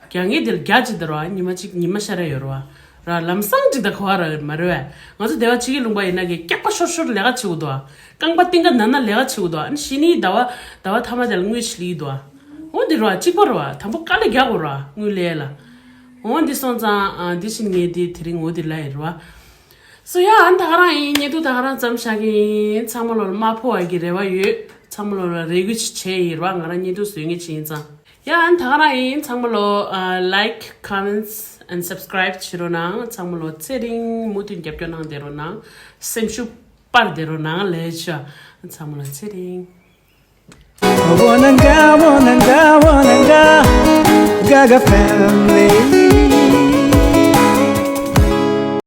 རྒྱག་མཁན་དེ་ལ་རྒྱག་ཅིག་ད་ར། ཉི་མ་གཅིག་ཉི་མ་ཤར་ཡ་ཡོད་ར། ར་ལམ་སང་ཅིག་ད་ག་པར་ར་མ་རེད་པས། ང་ཚོ་སྡེ་བ་ཕྱི་རྒྱལ་ལུང་པ་ཡིན་ན་གི་སྐྱག་པ་ཤོར་ཤོར་ལས་ཀ་བྱེད་དགོས་འདུག་ཨ། རྐང་པ་གཏིང་ཁ་ན་ན་ལས་ཀ་བྱེད་དགོས་འདུག་ཨ། ཨ་ནི་གཞེས་ནིང་ཟླ་བ་ཟླ་བ་མཐའ་མ་དེ་ལ་དངུལ་ཅིག་སླེབས་ཀྱི་འདུག་ཨ། འོ་འདི་ར་གཅིག་པ་ར། དང་པོ་དཀའ་ལས་རྒྱག་དགོས་ར་དངུལ་ལས་ལ། འོ་འདི་སོང་ཙང་ཨ་འདི་བཞིན་ངས་འདི་དེ་རིང་འོ་འདི་ལབ་ཡིན་ར། སོ་ཡ། ཨ་ད་ག་རང་ཡིན། བརྙན་ཐུང་ད་ག་རང་ཙམ་བཞག་གི་ཡིན། ཚང་མ་ལོ་ལ་མ་ཕོ་བ་གི་རེ་བ་ཡོད། ཚང་མ་ལོ་ལ་རེ་སྐུལ་ཅིག་བྱས་ཡིན་ར། ང་རང་བརྙན་ཐུང་བཟོ་མཁན་ཅིག་ཡིན་ཙང་། ཡ་ཨ་ད་ག་རང་ཡིན། ཚང་མ་ལོ་ཨ་like, comments and subscribe བྱེད་རོགས་གནང་། ཚང་མ་ལོ་ཚེ་རིང་། མུ་མཐུད་རྒྱབ་སྐྱོར་གནང་བསྡད་རོགས་གནང་། སེམས་ཤུགས་སྤར་བསྡད་རོགས་གནང་ལབ་ཡ་ཆོག་ཚང་མ་ལོ་ཚེ་རིང་། Wananga, wananga, wananga, Gaga family.